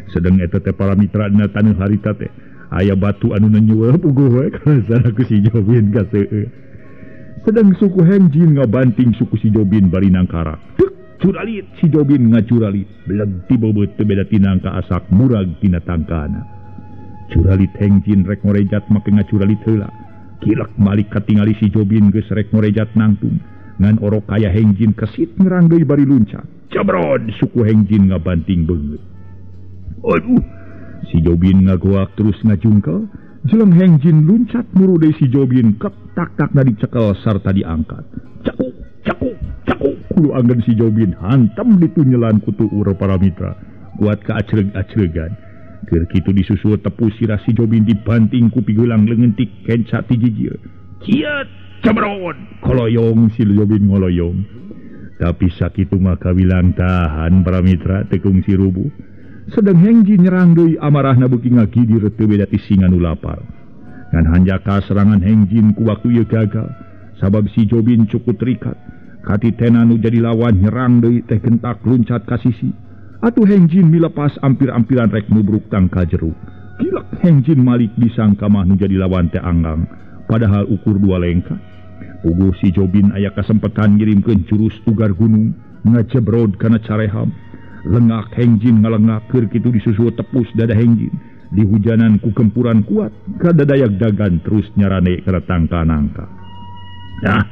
Sedeng eta teh para mitra dina taneuh harita teh aya batu anu nenyeueup puguh we karasana ku si Jobin kaseueuh. Sedeng suku Hengjin ngabanting suku si Jobin bari nangkarak. Tek curalit si Jobin ngacuralit beleg ti beubeut teu beda tinangka asak murag tina tangkana. Curalit Hengjin rek ngorejat make ngacuralit heula. Kilek Malik katingali si Jobin geus rek ngorejat nangtung. Ngan orok kaya Hengjin kesit ngerang deui bari luncat. Jebrod suku Hengjin ngabanting beungeut. Aduh, si Jobin ngagoak terus ngajungkel. Jeleng Hengjin luncat muru deui si Jobin kek tak-takna dicekel sarta diangkat. Cakuk cakuk cakuk kudu anggen si Jobin hantam ditunyelan ku tuur para mitra. Kuat ka acreg-acregan. Keur kitu disusul tepu sirah si Jobin dibanting ku pigulang leungeun ti kenca ti gigir. Kieu cebrod koloyong si Jobin ngoloyong. Tapi sakitu mah kawilang tahan para mitra teu kungsi rubuh. Sedeng Hengjin nyerang deui amarahna beuki ngagidir teu beda ti singa nu lapar. Ngan hanjaka serangan Hengjin ku waktu ieu gagal sabab si Jobin cukup terikat. Katitena nu jadi lawan nyerang deui teh gentak luncat ka sisi. Atuh Hengjin milepas ampir-ampiran rek nubruk tangka jeruk. Kilek Hengjin Malik disangka mah nu jadi lawan teh anggang. Padahal ukur dua lengkah. Puguh si Jobin aya kasempetan ngirimkeun jurus tugar gunung ngajebrod kana careham. Lengak Hengjin ngalengak keur kitu disusul tepus dada Hengjin. Dihujanan ku gempuran kuat kadadayak dagan terus nyarane kana tangka nangka. Nah,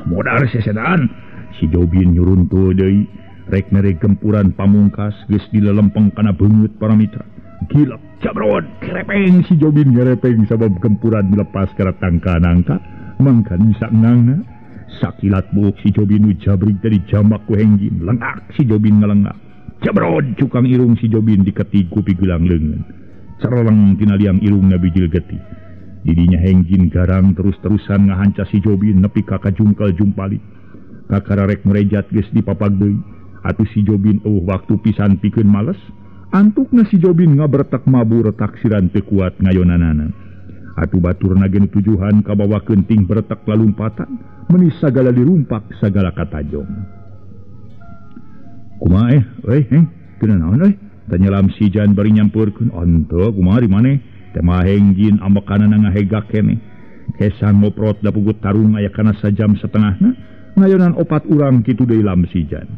modar sesedan. Si Jobin nyuruntul deui. Rek mere gempuran pamungkas geus dilelempeng kana beungeut para mitra. Gilek jabrod kerepeng si Jobin ngerepeng sabab gempuran dilepas kana tangka nangka mangkan bisa ngangna. Sakilat buuk si Jobin nu jabrig dari jamak ku Hengjin. Lengak si Jobin ngalengak. Jabrod cukang irung si Jobin diketig ku pigulang leungeun. Cereleng tina liang irungna bijil getih. Didinya Hengjin garang terus-terusan ngahanca si Jobin nepi ka kajungkel jumpali. Kakara rek ngrejat geus dipapag deui. Atuh si Jobin eueuh waktu pisan pikeun males. Antukna si Jobin ngabertek mabur taksiran teu kuat ngayonanana. Atuh baturna ge nu tujuhan kabawakeun ting bertek lalumpatan meuni sagala dirumpak sagala katajong. Kumaha euy heng teu naon euy? Tanya Lamsijan bari nyampeurkeun. Henteu kumaha di maneh? Teh mah Hengjin ambekanana ngahegak keneh. Kesan ngoprot da pugut tarung aya kana sajam setengahna ngayonan opat urang kitu deui Lamsijan.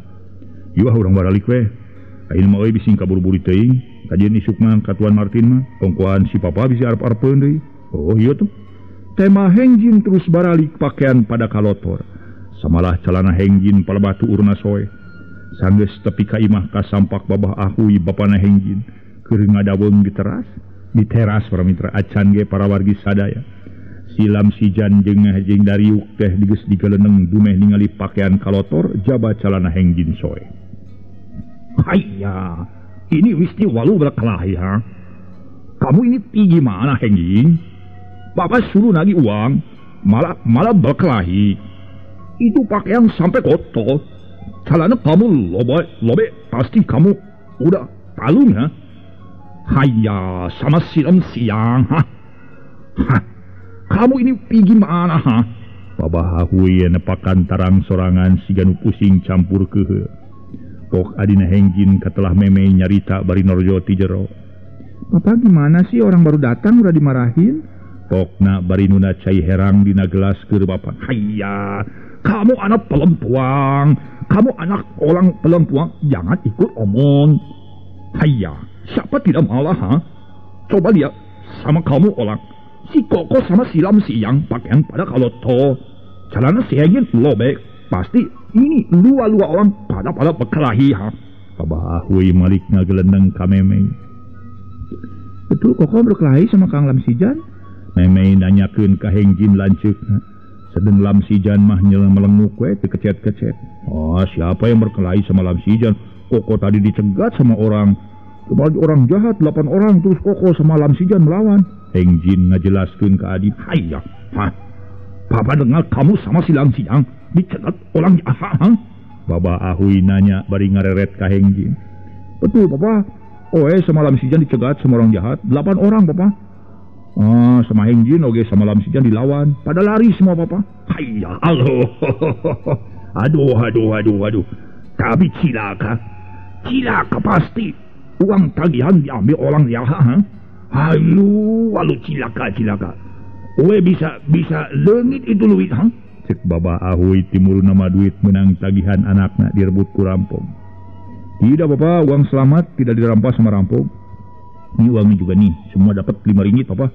Yuah urang baralik we. Ayeuna mah euy bising kaburu-buru teuing. Kajeun isuk mah ka Tuan Martin mah ongkohan si papa bisi arep-arepeun deui. Oh iya tuh. Tema Hengjin terus baralik pakaian pada kalotor. Samalah calana Hengjin palebah tuurna soe. Sanggeus tepi ka imah kasampak babah ahui bapana Hengjin. Keur ngadaweung di teras, di teras para mitra acan ge para wargi sadaya. Si Lamsijan jeung jeung Dariuk teh geus digeleneng dumeh ningali pakaian kalotor jaba calana Hengjin soe. Hayya, ini wisti walu berkelahi ha. Kamu ini gimana Hengjin? Bapak suruh nagih uang, malah berkelahi. Itu pakaian sampai kotor. Celana kamu lobek, pasti kamu udah talung ha? Haya, sama silam siang ha? Hah, kamu ini pergi mana ha? Babah Ahuy nepakan tarang sorangan siga nu pusing campur kehe. Pok adina Hengjin katelah Memei nyarita bari norjo ti jero. Papa gimana sih orang baru datang udah dimarahin? Pokna bari nuna cai herang dina gelas keur bapa. Haya, kamu anak perempuan, kamu anak orang perempuan, jangan ikut omong. Haya, siapa tidak malah ha? Coba lihat sama kamu orang. Si Koko sama si Lam Siang pakaian pada kalau to celana si Hengin lobek, pasti ini lua-lua orang pada berkelahi ha. Babah Ahuy malik ngagelendeng ka Memei. Betul Koko berkelahi sama Kang Lam Sijan? Memei nanyakeun ka Hengjin lanceukna. Sedeng Lam Sijan mah melenguk we teu kecet-kecet. Oh, siapa yang berkelahi sama Lam Sijan? Koko tadi dicegat sama orang. Cuma orang jahat 8 orang, terus Koko sama Lam Sijan melawan. Hengjin ngajelaskeun ka Adi. Hayya, hah? Papa dengar kamu sama si Lam Sijan dicegat orang jahat, ha? Baba Ahuy nanya bari ngareret ka Hengjin. Betul, Papa. Oh, sama Lam Sijan dicegat sama orang jahat, 8 orang, Papa. Ah, sama Hengjin oge sama Lam Sijan dilawan. Pada lari semua, Papa. Hayya, Allah. Aduh, aduh, aduh, aduh. Tapi cilaka. Cilaka pasti. Uang tagihan diambil orang jahat, ha? Aduh, walu cilaka, cilaka. Owe bisa leungit itu duit, ha? Cek Baba Ahuy timur nama duit menang tagihan anakna direbut ku rampok. Tidak, Papa, uang selamat tidak dirampas sama rampok. Ini uangnya juga nih, semua dapat 5 ringgit, Papa.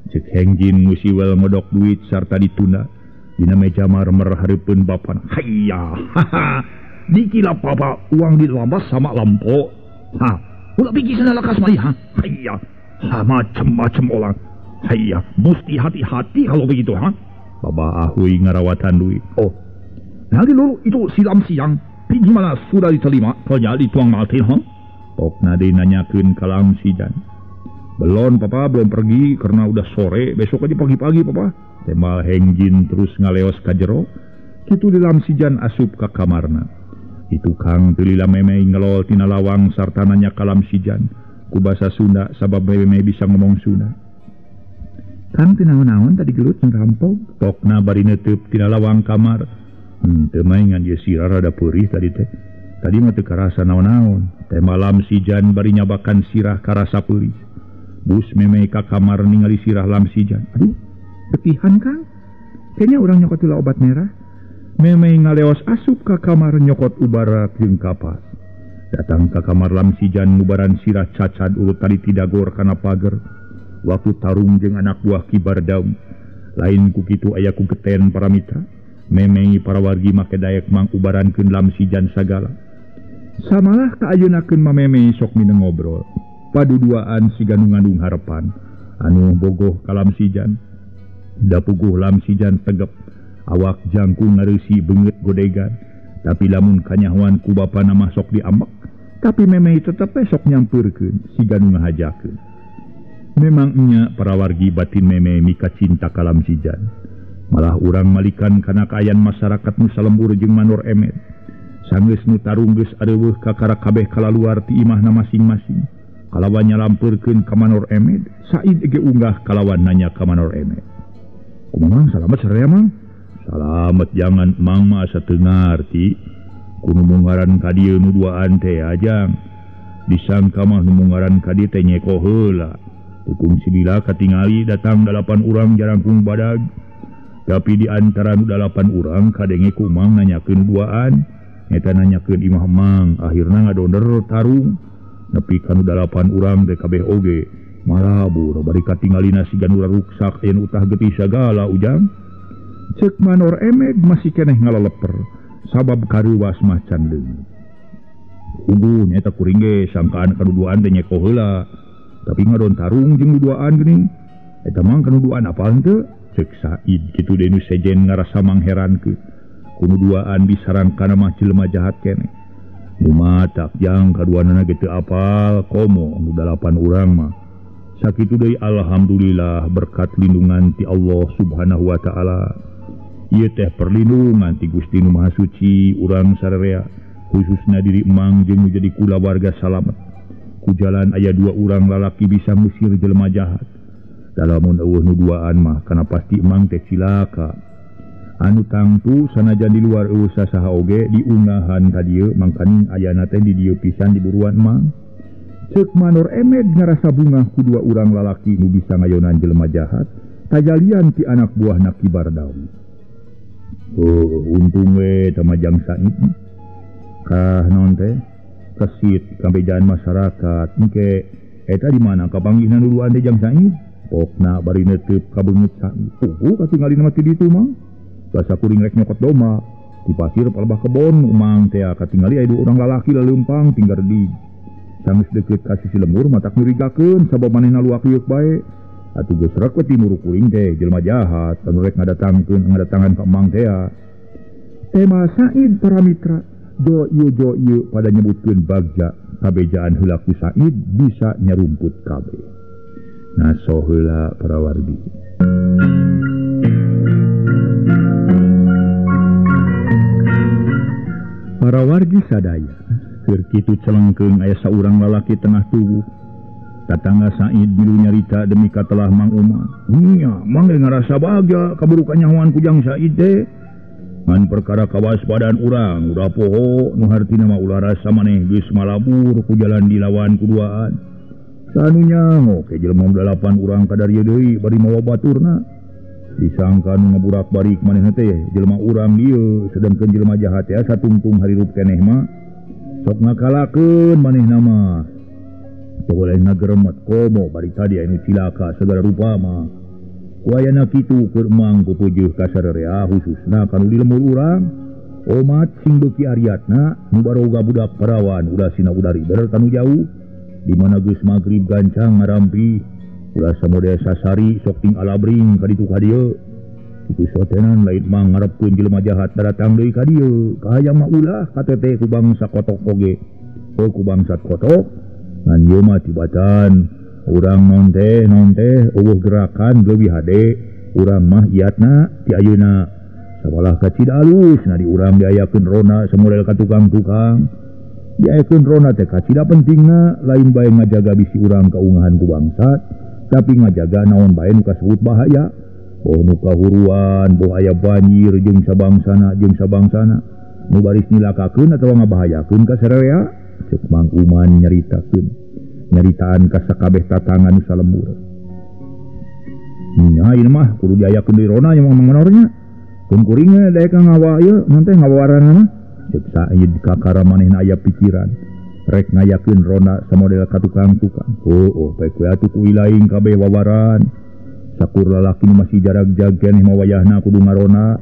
Cek Hengjin ngusiwel ngodok duit sarta ditunda. Dina meja marmer hareupeun bapana. Hayya, haha. Dikira Papa uang dirampas sama lampo. Ha, ulah pergi sana lakas mari, ha. Hayya. Ha, macam-macam orang. Hayya, mesti hati-hati kalau begitu, ha. Baba Ahuy ngarawatan duit. Oh, nanti dulu itu silam siang. Pergi mana sudah diterima, kerja dituang mati, ha? Pokna deui nanyakeun ka Lam Sijan. Belum, Papa, belum pergi karena udah sore. Besok aja pagi-pagi, Papa. Temal Hengjin terus ngaleos ka jero. Kitu di Lam Sijan asup ka kamarna. Itu Kang teu lila Memei ngelol tina lawang sarta nanya ka Lam Sijan. Ku basa Sunda sabab Memei bisa ngomong Sunda. Kang teu naon-naon tadi gelut jeung rampok. Tokna bari neuteub tina lawang kamar. Teu mah ngan ieu sirah rada peurih tadi teh. Tadi mah teu karasa naon-naon. Teh malam Sijan bari nyabakan sirah karasa peurih. Bus Memei ka kamar ningali sirah Lam Sijan. Aduh, betihan Kang. Kayaknya urang nyokot heula obat merah. Memei ngaleos asup ka kamar nyokot ubarak jeung kapas. Datang ka kamar Lam Sijan ngubaran sirah cacad urut tadi tidagor kana pager. Waktu tarung jeung anak buah Ki Bardaung. Lain ku kitu aya ku geten para mitra. Memei para wargi make daek mangubarankeun Lam Sijan sagala. Samalah kaayeunakeun ma Memei sok mineng ngobrol. Paduduaan siga nu ngandung harepan. Anu bogoh ka Lam Sijan. Da puguh Lam Sijan tegep. Awak jangkung ngareusi beungeut godegan. Tapi lamun kanyahoan ku bapana mah sok diambek. Tapi Memei tetep we sok nyampeurkeun siga nu ngahajakeun. Memang nya para wargi batin Memei mika cinta ka Lam Sijan. Malah urang malikan kana kaayaan masyarakat nu salembur jeung Manor Emet. Sanggeus nu tarung geus areuweuh kakara kabeh kalaluar ti imahna masing-masing. Kalawan nyalampeurkeun ka Manor Emet, Said ge unggah kalawan nanya ka Manor Emet. Kumaha salamet saraya Mang? Salamet jangan Mang mah asa teu ngarti. Kuno mungaran ka dieu nu duaan teh ajang. Disangka mah nu mungaran ka dieu teh nyeko heula. Tukung silila katingali datang 8 urang jarangkung badag. Tapi di antara nu 8 urang kadenge ku Mang nanyakeun duaan. Eta nanyakeun imah Mang, akhirna ngadonder tarung. Nepi ka nu 8 urang teh kabeh oge. Malabur bari katingalina siga nu ruksak aya nu utah getih sagala ujang. Cek Manor Emed masih keneh ngaleleper sabab karuwas mah can leungit. Ugu nyaeta kuring ge sangkaan kaduduaan teh nyeko heula. Tapi ngadon tarung jeung duduaan geuning. Eta mah kaduduaan apal henteu? Cek Said kitu deui nu sejen ngarasa mangherankeun. Kuno duaan disarangkana mah jelema jahat keneh. Lumatak jang kaduanana ge teu apal komo nu 8 urang mah. Sakitu deui alhamdulillah berkat lindungan ti Allah Subhanahu wa taala. Ieu teh perlindungan ti Gusti Nu Maha Suci urang sararea khususna diri emang jeung nu jadi kulawarga salamet. Ku jalan aya dua urang lalaki bisa ngusir jelema jahat. Lamun eueuh nu duaan mah kana pasti emang teh cilaka. Anu tangtu sanajan di luar eueuh sasaha oge diungahan ka dieu mangkaning ayana teh di dieu pisan diburuan emang. Ceuk Manor Emed ngarasa bungah ku dua urang lalaki nu bisa ngayonan jelema jahat tajalian ti anak buahna Ki Bardawi. Oh, untung we tamajang Said. Kah naon teh? Kesit kabejaan masyarakat engke eta di mana kapanggihna nu duaan teh Jang Said? Pokna bari neuteub ka beungeut Said. Oh, katingalina mah ti ditu mah. Basa kuring rek nyokot domba di pasir palebah kebon umang teh katingali aya dua urang lalaki laleumpang tinggal di sanggeus deukeut ka sisi lembur matak nyurigakeun sabab manehna luak lieuk bae. Atuh geus rek we timur kuring teh jelema jahat anu rek ngadatangan ka emang teh. Tema Said para mitra jo ieu pada nyebutkeun bagja kabejaan heula ku Said bisa nyarumput kabeh. Naso heula para wargi. Para wargi sadaya keur kitu celengkeung aya saurang lalaki tengah tubuh. Tatangga Said milu nyarita demi katelah Mang Uman. Nya, mang ge ngarasa bagja kaburukan nyahoan ku Jang Said teh. Ngan perkara kawaspadaan urang udah poho nu hartina mah ulah rasa maneh geus malabur ku jalan dilawan ku duaan. Sanu nyango ke jelema dalapan urang ka darieu deui bari mawa baturna. Disangka nu ngaburak-barik manehna teh jelema urang dieu sedengkeun jelema jahat teh satungtung harirup keneh mah sok ngakalakeun manehna mah. Teu ngageremet komo bari tadi anu cilaka segala rupa mah. Ku ayana kitu keur emang pupujuh ka sararea khususna kanu di lemur urang. Omat sing beuki ariatna nu baroga budak parawan ulah sina udari ber kanu jauh. Di mana geus magrib gancang ngarampi ulah samodel sasari sok ting alabring ka ditu ka dieu. Kitu sotenan lain mah ngarepkeun jelema jahat daratang deui ka dieu. Kahayang mah ulah katete ku bangsa kotok oge. Oh ku bangsa kotok ngan ieu mah tibatan urang naon teh eueuh gerakan leuwih hade urang mah iatna ti ayeuna sawalah kacida alus na di urang diayakeun rona samodel ka tukang-tukang diayakeun rona teh kacida pentingna lain bae ngajaga bisi urang kaungahan ku bangsat tapi ngajaga naon bae nu kasebut bahaya boh nu kahuruan boh aya banjir jeung sabangsana nu baris nilakakeun atawa ngabahayakeun ka sararea. Ceuk Mang Uman nyaritakeun nyaritaan ka sakabeh tatangan nu salembur. Nya ieu mah kudu diayakeun deui rona nya Mang Manornya. Kun kuring daek ngawa ieu naon teh ngawawaranana. Ceuk Said kakara manehna aya pikiran rek ngayakeun rona samodel ka tukang-tukang. Oh, bae we atuh ku ilaing kabeh wawaran. Sakur lalaki nu masih jarag-jag keneh mah wayahna kudu ngarona.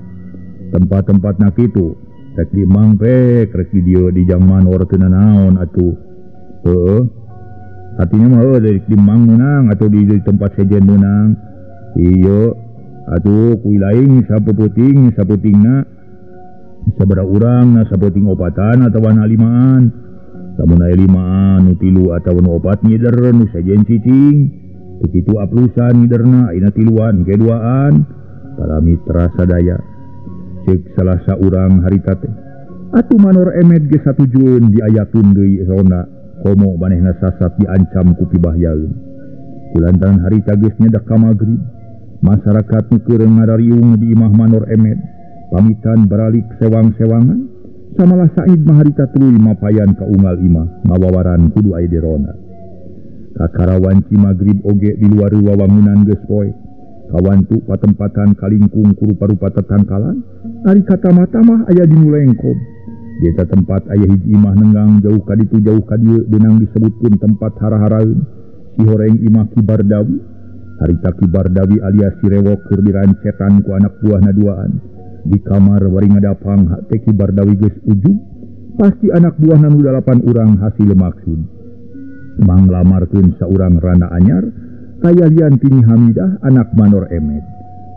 Tempat-tempatna kitu. Rek di Mang pek, rek di dieu di Jang Manor teu nanaon atuh. Heueuh. Artinya mah heueuh di Mang meunang atau di tempat sejen meunang. Ieu atuh ku ilaing sapuputing saputingna sabaraha urang na saputing opatan atawa na limaan. Lamun aya limaan nu tilu atawa nu opat ngider nu sejen cicing. Teu kitu aplusan ngiderna ayeuna tiluan ke duaan. Para mitra sadaya cek salah saurang harita teh atuh Manor Emed ge satujueun diayakeun deui rona komo manehna sasat diancam ku pibahyaeun. Kulantaran harita geus nyedak ka magrib masyarakat nu keur ngarariung di imah Manor Emed pamitan baralik sewang-sewangan samalah Said mah harita tuluy mapayan ka unggal imah ngawawaran kudu aya di rona. Kakarawanci magrib oge di luar wawangunan geus poe kawantu patempatan kalingkung ku rupa-rupa tetangkalan ari kata-mata mah aya di nu lengkob. Di eta tempat aya hiji imah nenggang jauh ka ditu jauh ka dieu beunang disebutkeun tempat hara-haraeun si horeng imah Ki Bardawi. Harita Ki Bardawi alias si Rewok keur dirancetan ku anak buahna duaan di kamar bari ngadapang teh Ki Bardawi geus ujug pasti anak buahna nu dalapan urang hasil maksud manglamarkeun saurang rana anyar kayalian tini Hamidah anak Manor Emed.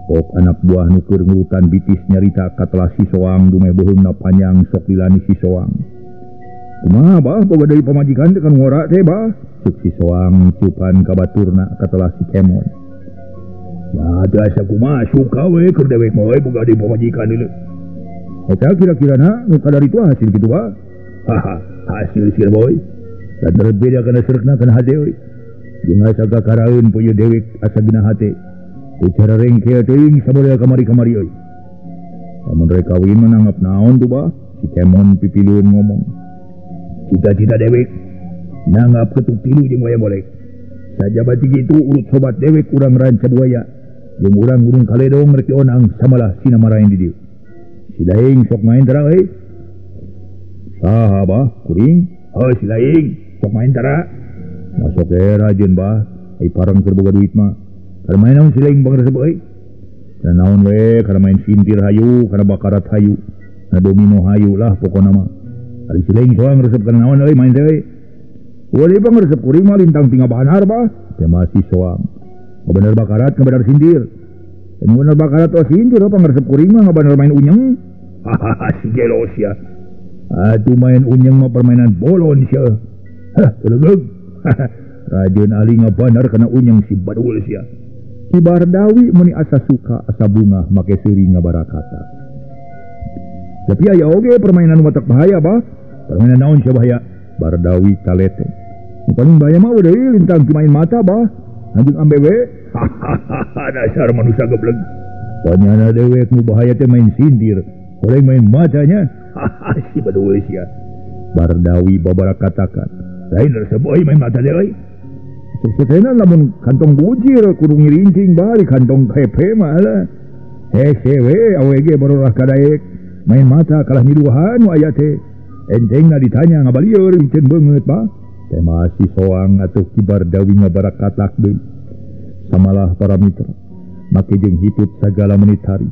Pok anak buah nu keur ngurutan bitis nyarita katelah si Soang dumeh beuheungna panjang sok dilani si Soang. Kumaha bah boga deui pamajikan teh kan ngora teh bah. Ceuk si Soang cupan ka baturna katelah si Kemon. Ya teu asa kumaha suka we keur dewek mah we boga deui pamajikan deui. Eta kira-kirana nu kadar itu hasil kitu bah. Haha, hasil sih boy. Lantaran beda kana serekna kana hate we. Jeung asa kakaraeun poe dewek asa dina hate. Teu cara rengkel teuing samodel kamari-kamari euy. Lamun rek kawin mah nanggap naon tuh bah? Si Kemon pipilueun ngomong. Cita-cita dewek nanggap ketuk tilu jeung wayah bolek. Sajaba ti kitu urut sobat dewek urang Ranca Buaya. Jeung urang Gunung Kaledong rek dionang samalah sinamaraen di dieu. Si Daeng sok main tara euy. Saha bah kuring? Oh si Daeng sok main tara. Masuk era jeung bah, ai parang keur boga duit mah. Kada main naon si Daeng pangaresep euy. Kana naon we, kada main sintir hayu, kada bakarat hayu, kana domino hayu lah pokona mah. Ari si Daeng soang resep kana naon euy main teh euy. Wali pangaresep kuring mah lintang tinggal bahanar bah. Teh masih soang. Ngabener bakarat, ngabener sintir. Bener bakarat oh sintir apa ngeresep kuring mah ngabener main unyeng. Hahaha si gelo sia. Atuh main unyeng mah permainan bolon sia. Hah, telegeg. Rajeun ahli ngabanar kana unyeng si badul sia. Ki Bardawi meuni asa suka asa bungah make seuri ngabarakata. Tapi aya oge permainan watak bahaya bah. Permainan naon sia bahaya? Bardawi talete. Nu paling bahaya mah deui lintang main mata bah. Anjing ambe we. Hahaha dasar manusia geblek. Panyana dewek nu bahaya teh main sindir, oleh main matanya. Hahaha si badul sia. Bardawi babarakatakan. Lain resep euy main mata deui euy. Sesena lamun kantong bujir kudu ngirincing bari kantong hepe mah lah. Hese we awege barulah kadaek main mata kalah miduhan nu aya teh. Entengna ditanya ngabalieur micen beungeut bah. Teh masih soang atuh Ki Bardawi ngabarakatak deui. Samalah para mitra make jeung hitut sagala menit hari.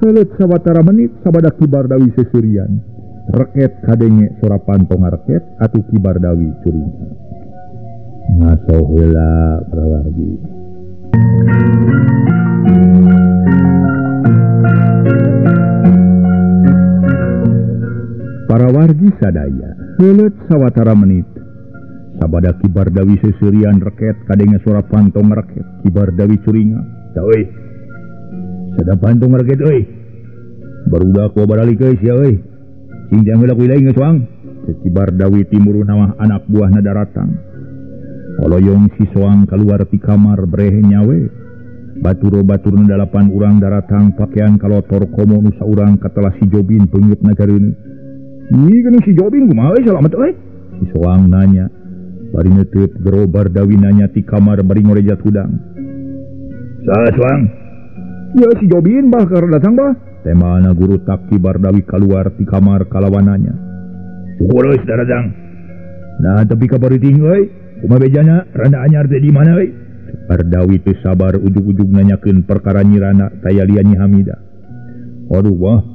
Heuleut sawatara menit sabada Ki Bardawi seserian. Reket kadenge sora pantong reket atuh Ki Bardawi curinga. Ngaso heula para wargi. Para wargi sadaya heuleut sawatara menit. Sabada Ki Bardawi seserian reket kadenge sora pantong reket Ki Bardawi curinga. Da euy. Sada pantong reket euy. Barudak ku baralik euy sia euy. Cing jang heula ku ilaing geus soang. Ki Bardawi timuruna mah anak buahna daratang. Koloyong si soang keluar ti kamar breh nyawe. Batur-baturna dalapan urang daratang pakaian kalotor komo nu saurang katelah si Jobin peungeut nagareuneu. Ih geus si Jobin kumaha euy salamet euy? Si soang nanya. Bari neuteut gero Bardawi nanya ti kamar bari ngorejat hudang. Saha soang? Ya si Jobin bah keur datang bah. Temana guru tak Ki Bardawi keluar ti kamar kalawananya. Syukur euy daratang. Nah tapi kabar ting euy. Kumaha bejana randa anyar teh di mana euy? Bardawi teu sabar ujug-ujug nanyakeun perkara nyirana taya lian Nyi Hamida. Aduh wah,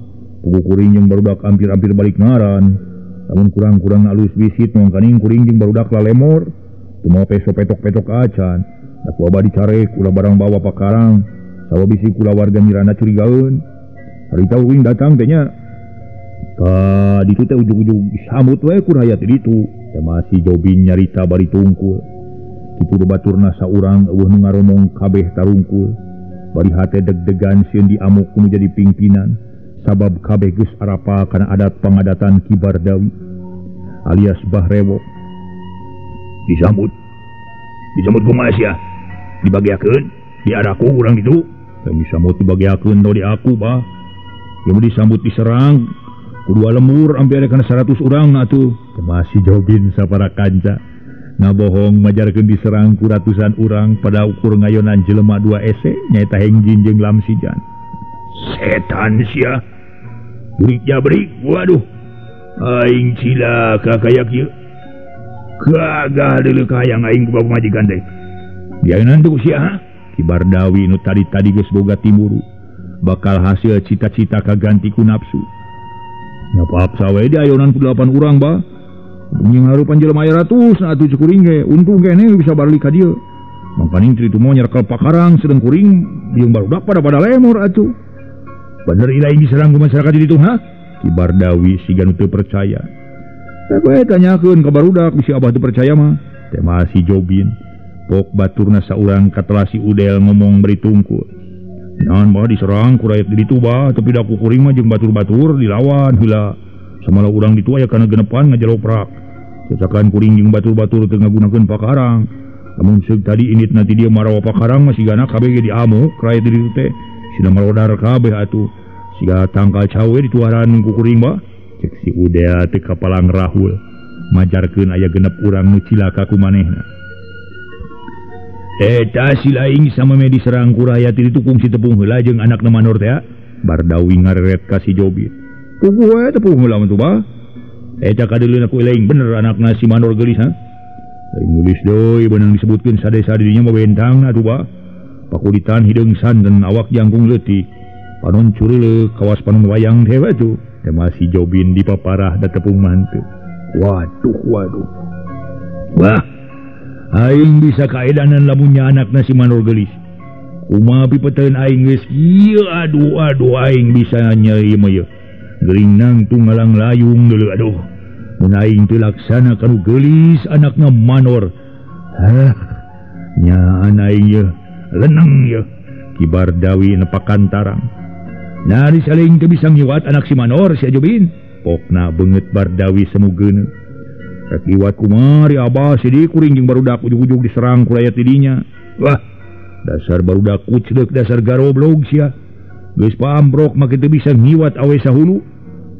pugu kuring jeung barudak hampir-hampir balik ngaran. Lamun kurang-kurang alus visit mangkaning kuring jeung barudak lalemor. Teu moal peso petok-petok acan. Da ku abah dicarek ulah barang bawa pakarang. Sawa bisi kula warga nyirana curigaeun. Harita kuring datang teh nya. Ka ditu teh ujug-ujug disambut we ku rakyat ditu. Teh masih Jobin nyarita bari tungkul. Kitu baturna saurang eueuh nu ngaromong kabeh tarungkul. Bari hate deg-degan sieun diamuk nu jadi pimpinan. Sabab kabeh geus arapa kana adat pangadatan Ki Bardawi alias Bah Rewok. Disambut. Disambut kumaha sia? Dibagiakeun, diaraku urang ditu. Teu disambut dibagiakeun do di aku bah. Ieu disambut diserang. Kedua lemur hampir ada kena 100 orang atuh. Masih Jobin sapara kanca. Ngabohong majarkeun diserang ku ratusan urang pada ukur ngayonan jelema 2 ese nyaeta Hengjin jeung Lamsijan. Setan sia. Burik jabrik, waduh. Aing cilaka kaya kieu. Gagah deuleu kahayang aing ku pamajikan teh. Diayeuna teu sia ha? Ki Bardawi nu tadi-tadi geus boga timuru. Bakal hasil cita-cita kaganti ku nafsu. Nya paksa we diayonan ku 8 urang bah. Jeung harupan jelema aya ratus atuh cukuring ge untung keneh bisa balik ka dieu. Mangkaning kitu moal nyerekel pakarang sedeng kuring jeung barudak pada lemor atuh. Bener ilaing diserang ku masyarakat ditu ha? Ki Bardawi siga nu teu percaya. Teh we tanyakeun ka barudak bisi abah teu percaya mah. Teh masih Jobin. Pok baturna saurang katelah si Udel ngomong beri tungkul. Naon bah diserang ku rakyat di ditu bah, tapi da ku kuring mah jeung batur-batur dilawan heula. Samalah urang ditu aya kana genepan ngajaloprak. Cacakan kuring jeung batur-batur teu ngagunakeun pakarang. Lamun seug tadi indit nanti dia marawa pakarang mah sigana kabeh ge diamuk rakyat di ditu teh. Sina marodar kabeh atuh. Siga tangkal cawe dituaran ku kuring bah. Cek si Udel teh kapalang rahul. Majarkeun aya genep urang nu cilaka ku manehna. Eta si laing sama me diserang ku rakyat di ditu kungsi tepung heula jeung anakna manor teh. Bardawi ngareret ka si Jobin. Puguh we tepung heula mah tuh bah. Eta kadeuleuna ku laing bener anakna si manor geulis ha. Laing geulis deui beunang disebutkeun sade-sadirinya mah bentangna atuh bah. Pakulitan hideung santen awak jangkung leutik. Panon cureuleuh kawas panon wayang teh we atuh. Teh mah si Jobin dipaparah da tepung mah henteu. Waduh waduh. Wah. Aing bisa kaedanan lamunnya anakna si manor geulis. Kumaha pipeteun aing geus ieu aduh aduh aing bisa nyeri mah ieu. Geuring nangtung ngalang layung deuleu aduh. Mun aing teu laksana kanu geulis anakna manor. Hah. Nyaan aing ieu leneng ieu. Ki Bardawi nepakan tarang. Nah disaling teu bisa ngiwat anak si manor si Jobin. Pokna beungeut Bardawi semugeuneu. Rek iwat kumari abah sidik kuring jeung barudak ujug-ujug diserang ku rakyat di dinya. Wah, dasar barudak kucleuk dasar garoblog sia. Geus paambrok make teu bisa ngiwat awe sahulu.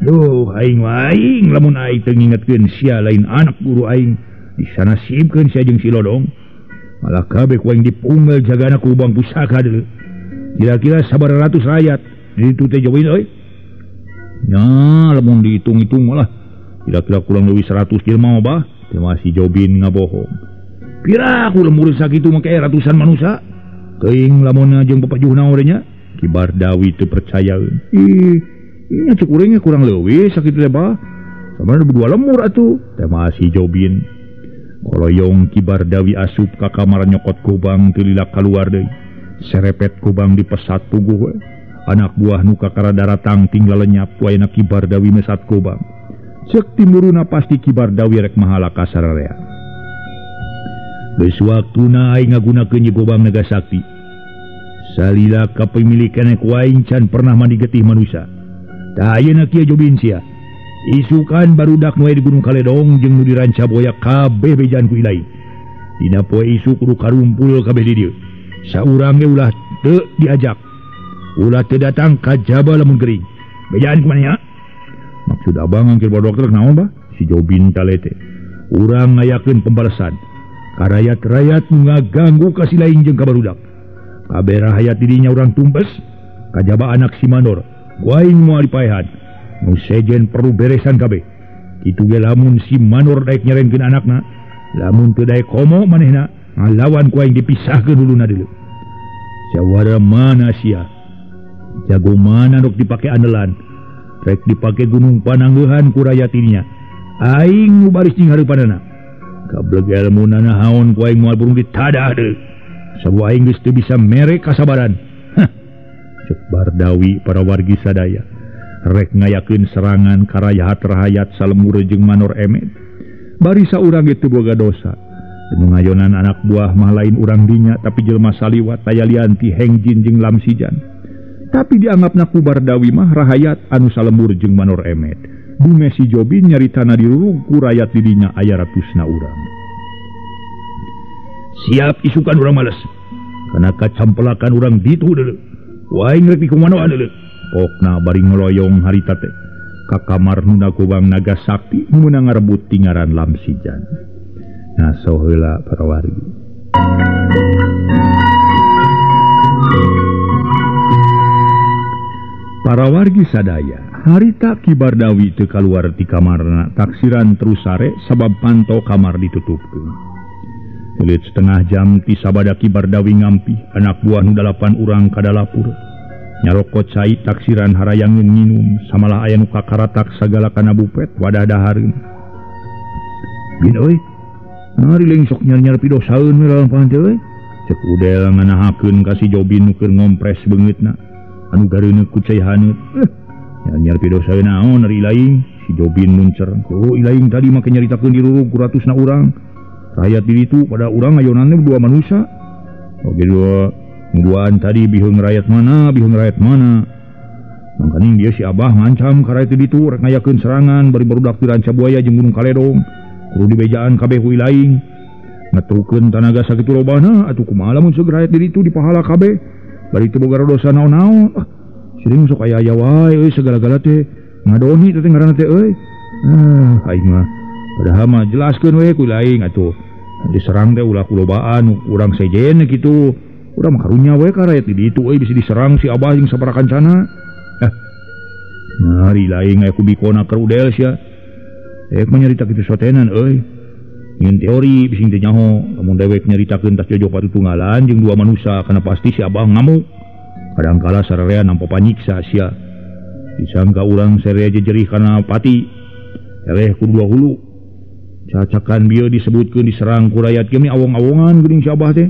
Duh, aing aing lamun aing teu ngingetkeun sia lain anak guru aing, disanasibkeun sia jeung si Lodong. Malah kabeh ku aing dipunggal jagana ku lubang pusaka deuleu. Kira-kira sabaraha ratus rakyat di ditu teh Jobin euy. Nya lamun dihitung-hitung malah kira-kira kurang lebih 100 jelema mah bah. Teh si Jobin ngabohong. Pira ku lemur sakitu make ratusan manusia. Teuing lamun jeung papajuhna we nya. Ki Bardawi teu percayaeun. Ih, nya cek urang kurang leuwih sakitu teh bah. Samana dua lemur atuh. Teh si Jobin. Koloyong Ki Bardawi asup ka kamar nyokot gobang teu lila kaluar deui. Serepet gobang dipesat puguh we. Anak buah nu kakara daratang tinggal lenyap ku ayeuna Ki Bardawi mesat gobang. Cek timuruna pasti Ki Bardawi rek mahala ka sararea. Geus waktuna aing ngagunakeun ieu gobang naga sakti. Salila kapemilikan ku aing can pernah mandi getih manusia. Tah ayeuna kieu Jobin sia. Isukan barudak nu aya di Gunung Kaledong jeung nu di Ranca Boya kabeh bejaan ku ilaing. Dina poe isuk kudu karumpul kabeh di dieu. Saurang ge ulah teu diajak. Ulah teu datang kajaba lamun gering. Bejaan ku manehna? Maksud abang angkir bawa dokter naon bah? Si Jobin talete. Urang ngayakeun pembalasan. Karayat-rayat nu ngaganggu ka si laing jeung ka barudak. Kabeh rahayat dirinya urang tumpes. Kajaba anak si manor. Ku aing moal dipaehan. Nu sejen perlu beresan kabeh. Kitu ge lamun si manor daek nyerenkeun anakna, lamun teu daek komo manehna, ngalawan ku aing dipisahkeun huluna deuleu. Jawara mana sia? Jago mana nuk dipake andelan? Rek dipake gunung pananggehan ku rakyat ininya. Aing nu baris jeung hareupanana. Kableg elmu nanahaon ku aing moal burung ditadah deui. Sabu aing geus teu bisa mere kasabaran. Hah. Cek Bardawi para wargi sadaya. Rek ngayakeun serangan ka rakyat-rakyat salemur jeung manor emet. Bari saurang ge teu boga dosa. Nu ngayonan anak buah mah lain urang dinya tapi jelema saliwat tayalianti Hengjin jeung Lamsijan. Tapi dianggapna ku Bardawi mah rahayat anu salemur jeung manor emet. Bunge si Jobin nyaritana dirurug ku rakyat didinya aya ratusna urang. Siap isukan urang males. Kana kacampelakan urang ditu deuleu. Waing rek dikumanoan deuleu. Pokna bari ngoloyong harita teh. Ka kamar nu gobang naga sakti meunang ngarebut tingaran Lamsijan. Ngaso heula para wargi. Para wargi sadaya, harita Ki Bardawi teu kaluar ti kamarna, taksiran terus sare sabab panto kamar ditutupkeun. Leuit setengah jam ti sabada Ki Bardawi ngampi, anak buah nu 8 urang ka dalapur. Nyarokot cai taksiran harayangeun nginum, samalah aya nu kakaratak sagala kana bupet wadah dahareun. Bin euy, ari leung sok nyar-nyar pidosaeun we lawan teh euy. Cek Udel nganahakeun ka si Jobin nu keur ngompres beungeutna. Anu gareuneuh ku cai haneut. Nyar-nyar pidosaeun naon ari ilaing? Si Jobin muncer. Oh, ilaing tadi make nyaritakeun dirurug ku ratusna urang. Rakyat di ditu pada urang ayonan dua manusia. Oke duaan tadi biheung rakyat mana, biheung rakyat mana. Mangkaning dia si Abah ngancam ka rakyat di ditu rek ngayakeun serangan bari barudak di Ranca Buaya jeung Gunung Kaledong. Kudu dibejaan kabeh ku ilaing. Ngetrukeun tanaga sakitu lobana atuh kumaha lamun seug rakyat di ditu dipahala kabeh. Bari teu boga dosa naon-naon. Ah, siring sok aya-aya wae euy segala-gala teh. Ngadoni teh ngaranna teh euy. Ah, aing mah padahal mah jelaskeun we ku laing atuh. Diserang teh ulah kulobaan urang sejen kitu. Urang mah karunya we ka rakyat di ditu euy bisi diserang si Abah jeung sabaraha kancana. Ah. Nah, ari laing aya ku bikona keur udel sia. Ek mah nyarita kitu sotenan euy. Nyin teori bisi teu nyaho, lamun dewek nyaritakeun tas jojo patutunggalan jeung dua manusia kana pasti si Abah ngamuk. Kadangkala sararea nampa panyiksa sia. Disangka urang sararea jejerih kana pati. Eleh ku dua hulu. Cacakan bieu disebutkeun diserang ku rakyat kieu awong-awongan geuning si Abah teh.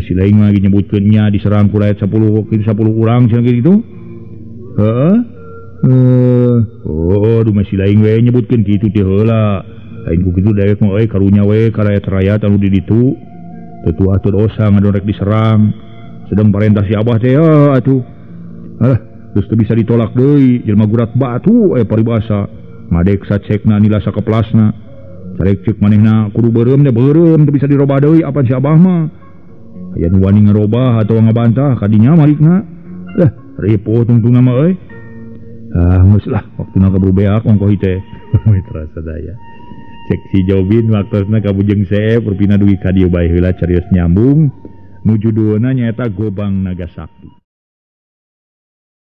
Si lain mah nyebutkeun nya diserang ku rakyat 10 urang cenah kitu. Heeh. Oh, duh si lain we nyebutkeun kitu teh heula. Lain ku kitu dewek mah euy karunya we ka rakyat-rakyat anu di ditu. Teu tuah teu dosa ngadon rek diserang. Sedang parentah si Abah teh ya atuh. Alah, geus teu bisa ditolak deui jelema gurat batu paribasa. Ngadek sacekna nila sakeplasna. Carek ceuk manehna kudu beureum teh beureum teu bisa dirobah deui apan si Abah mah. Aya nu wani ngarobah atawa ngabantah kadinya malikna. Lah, ripuh tungtungna mah euy. Ah, geus lah waktuna kaburu beak ongkoh teh. Mitra sadaya. Cek si Jobin waktosna ka Bujeng Seep rupina dugi ka dieu bae heula carios nyambung. Nu judulna nyaeta Gobang Naga Sakti.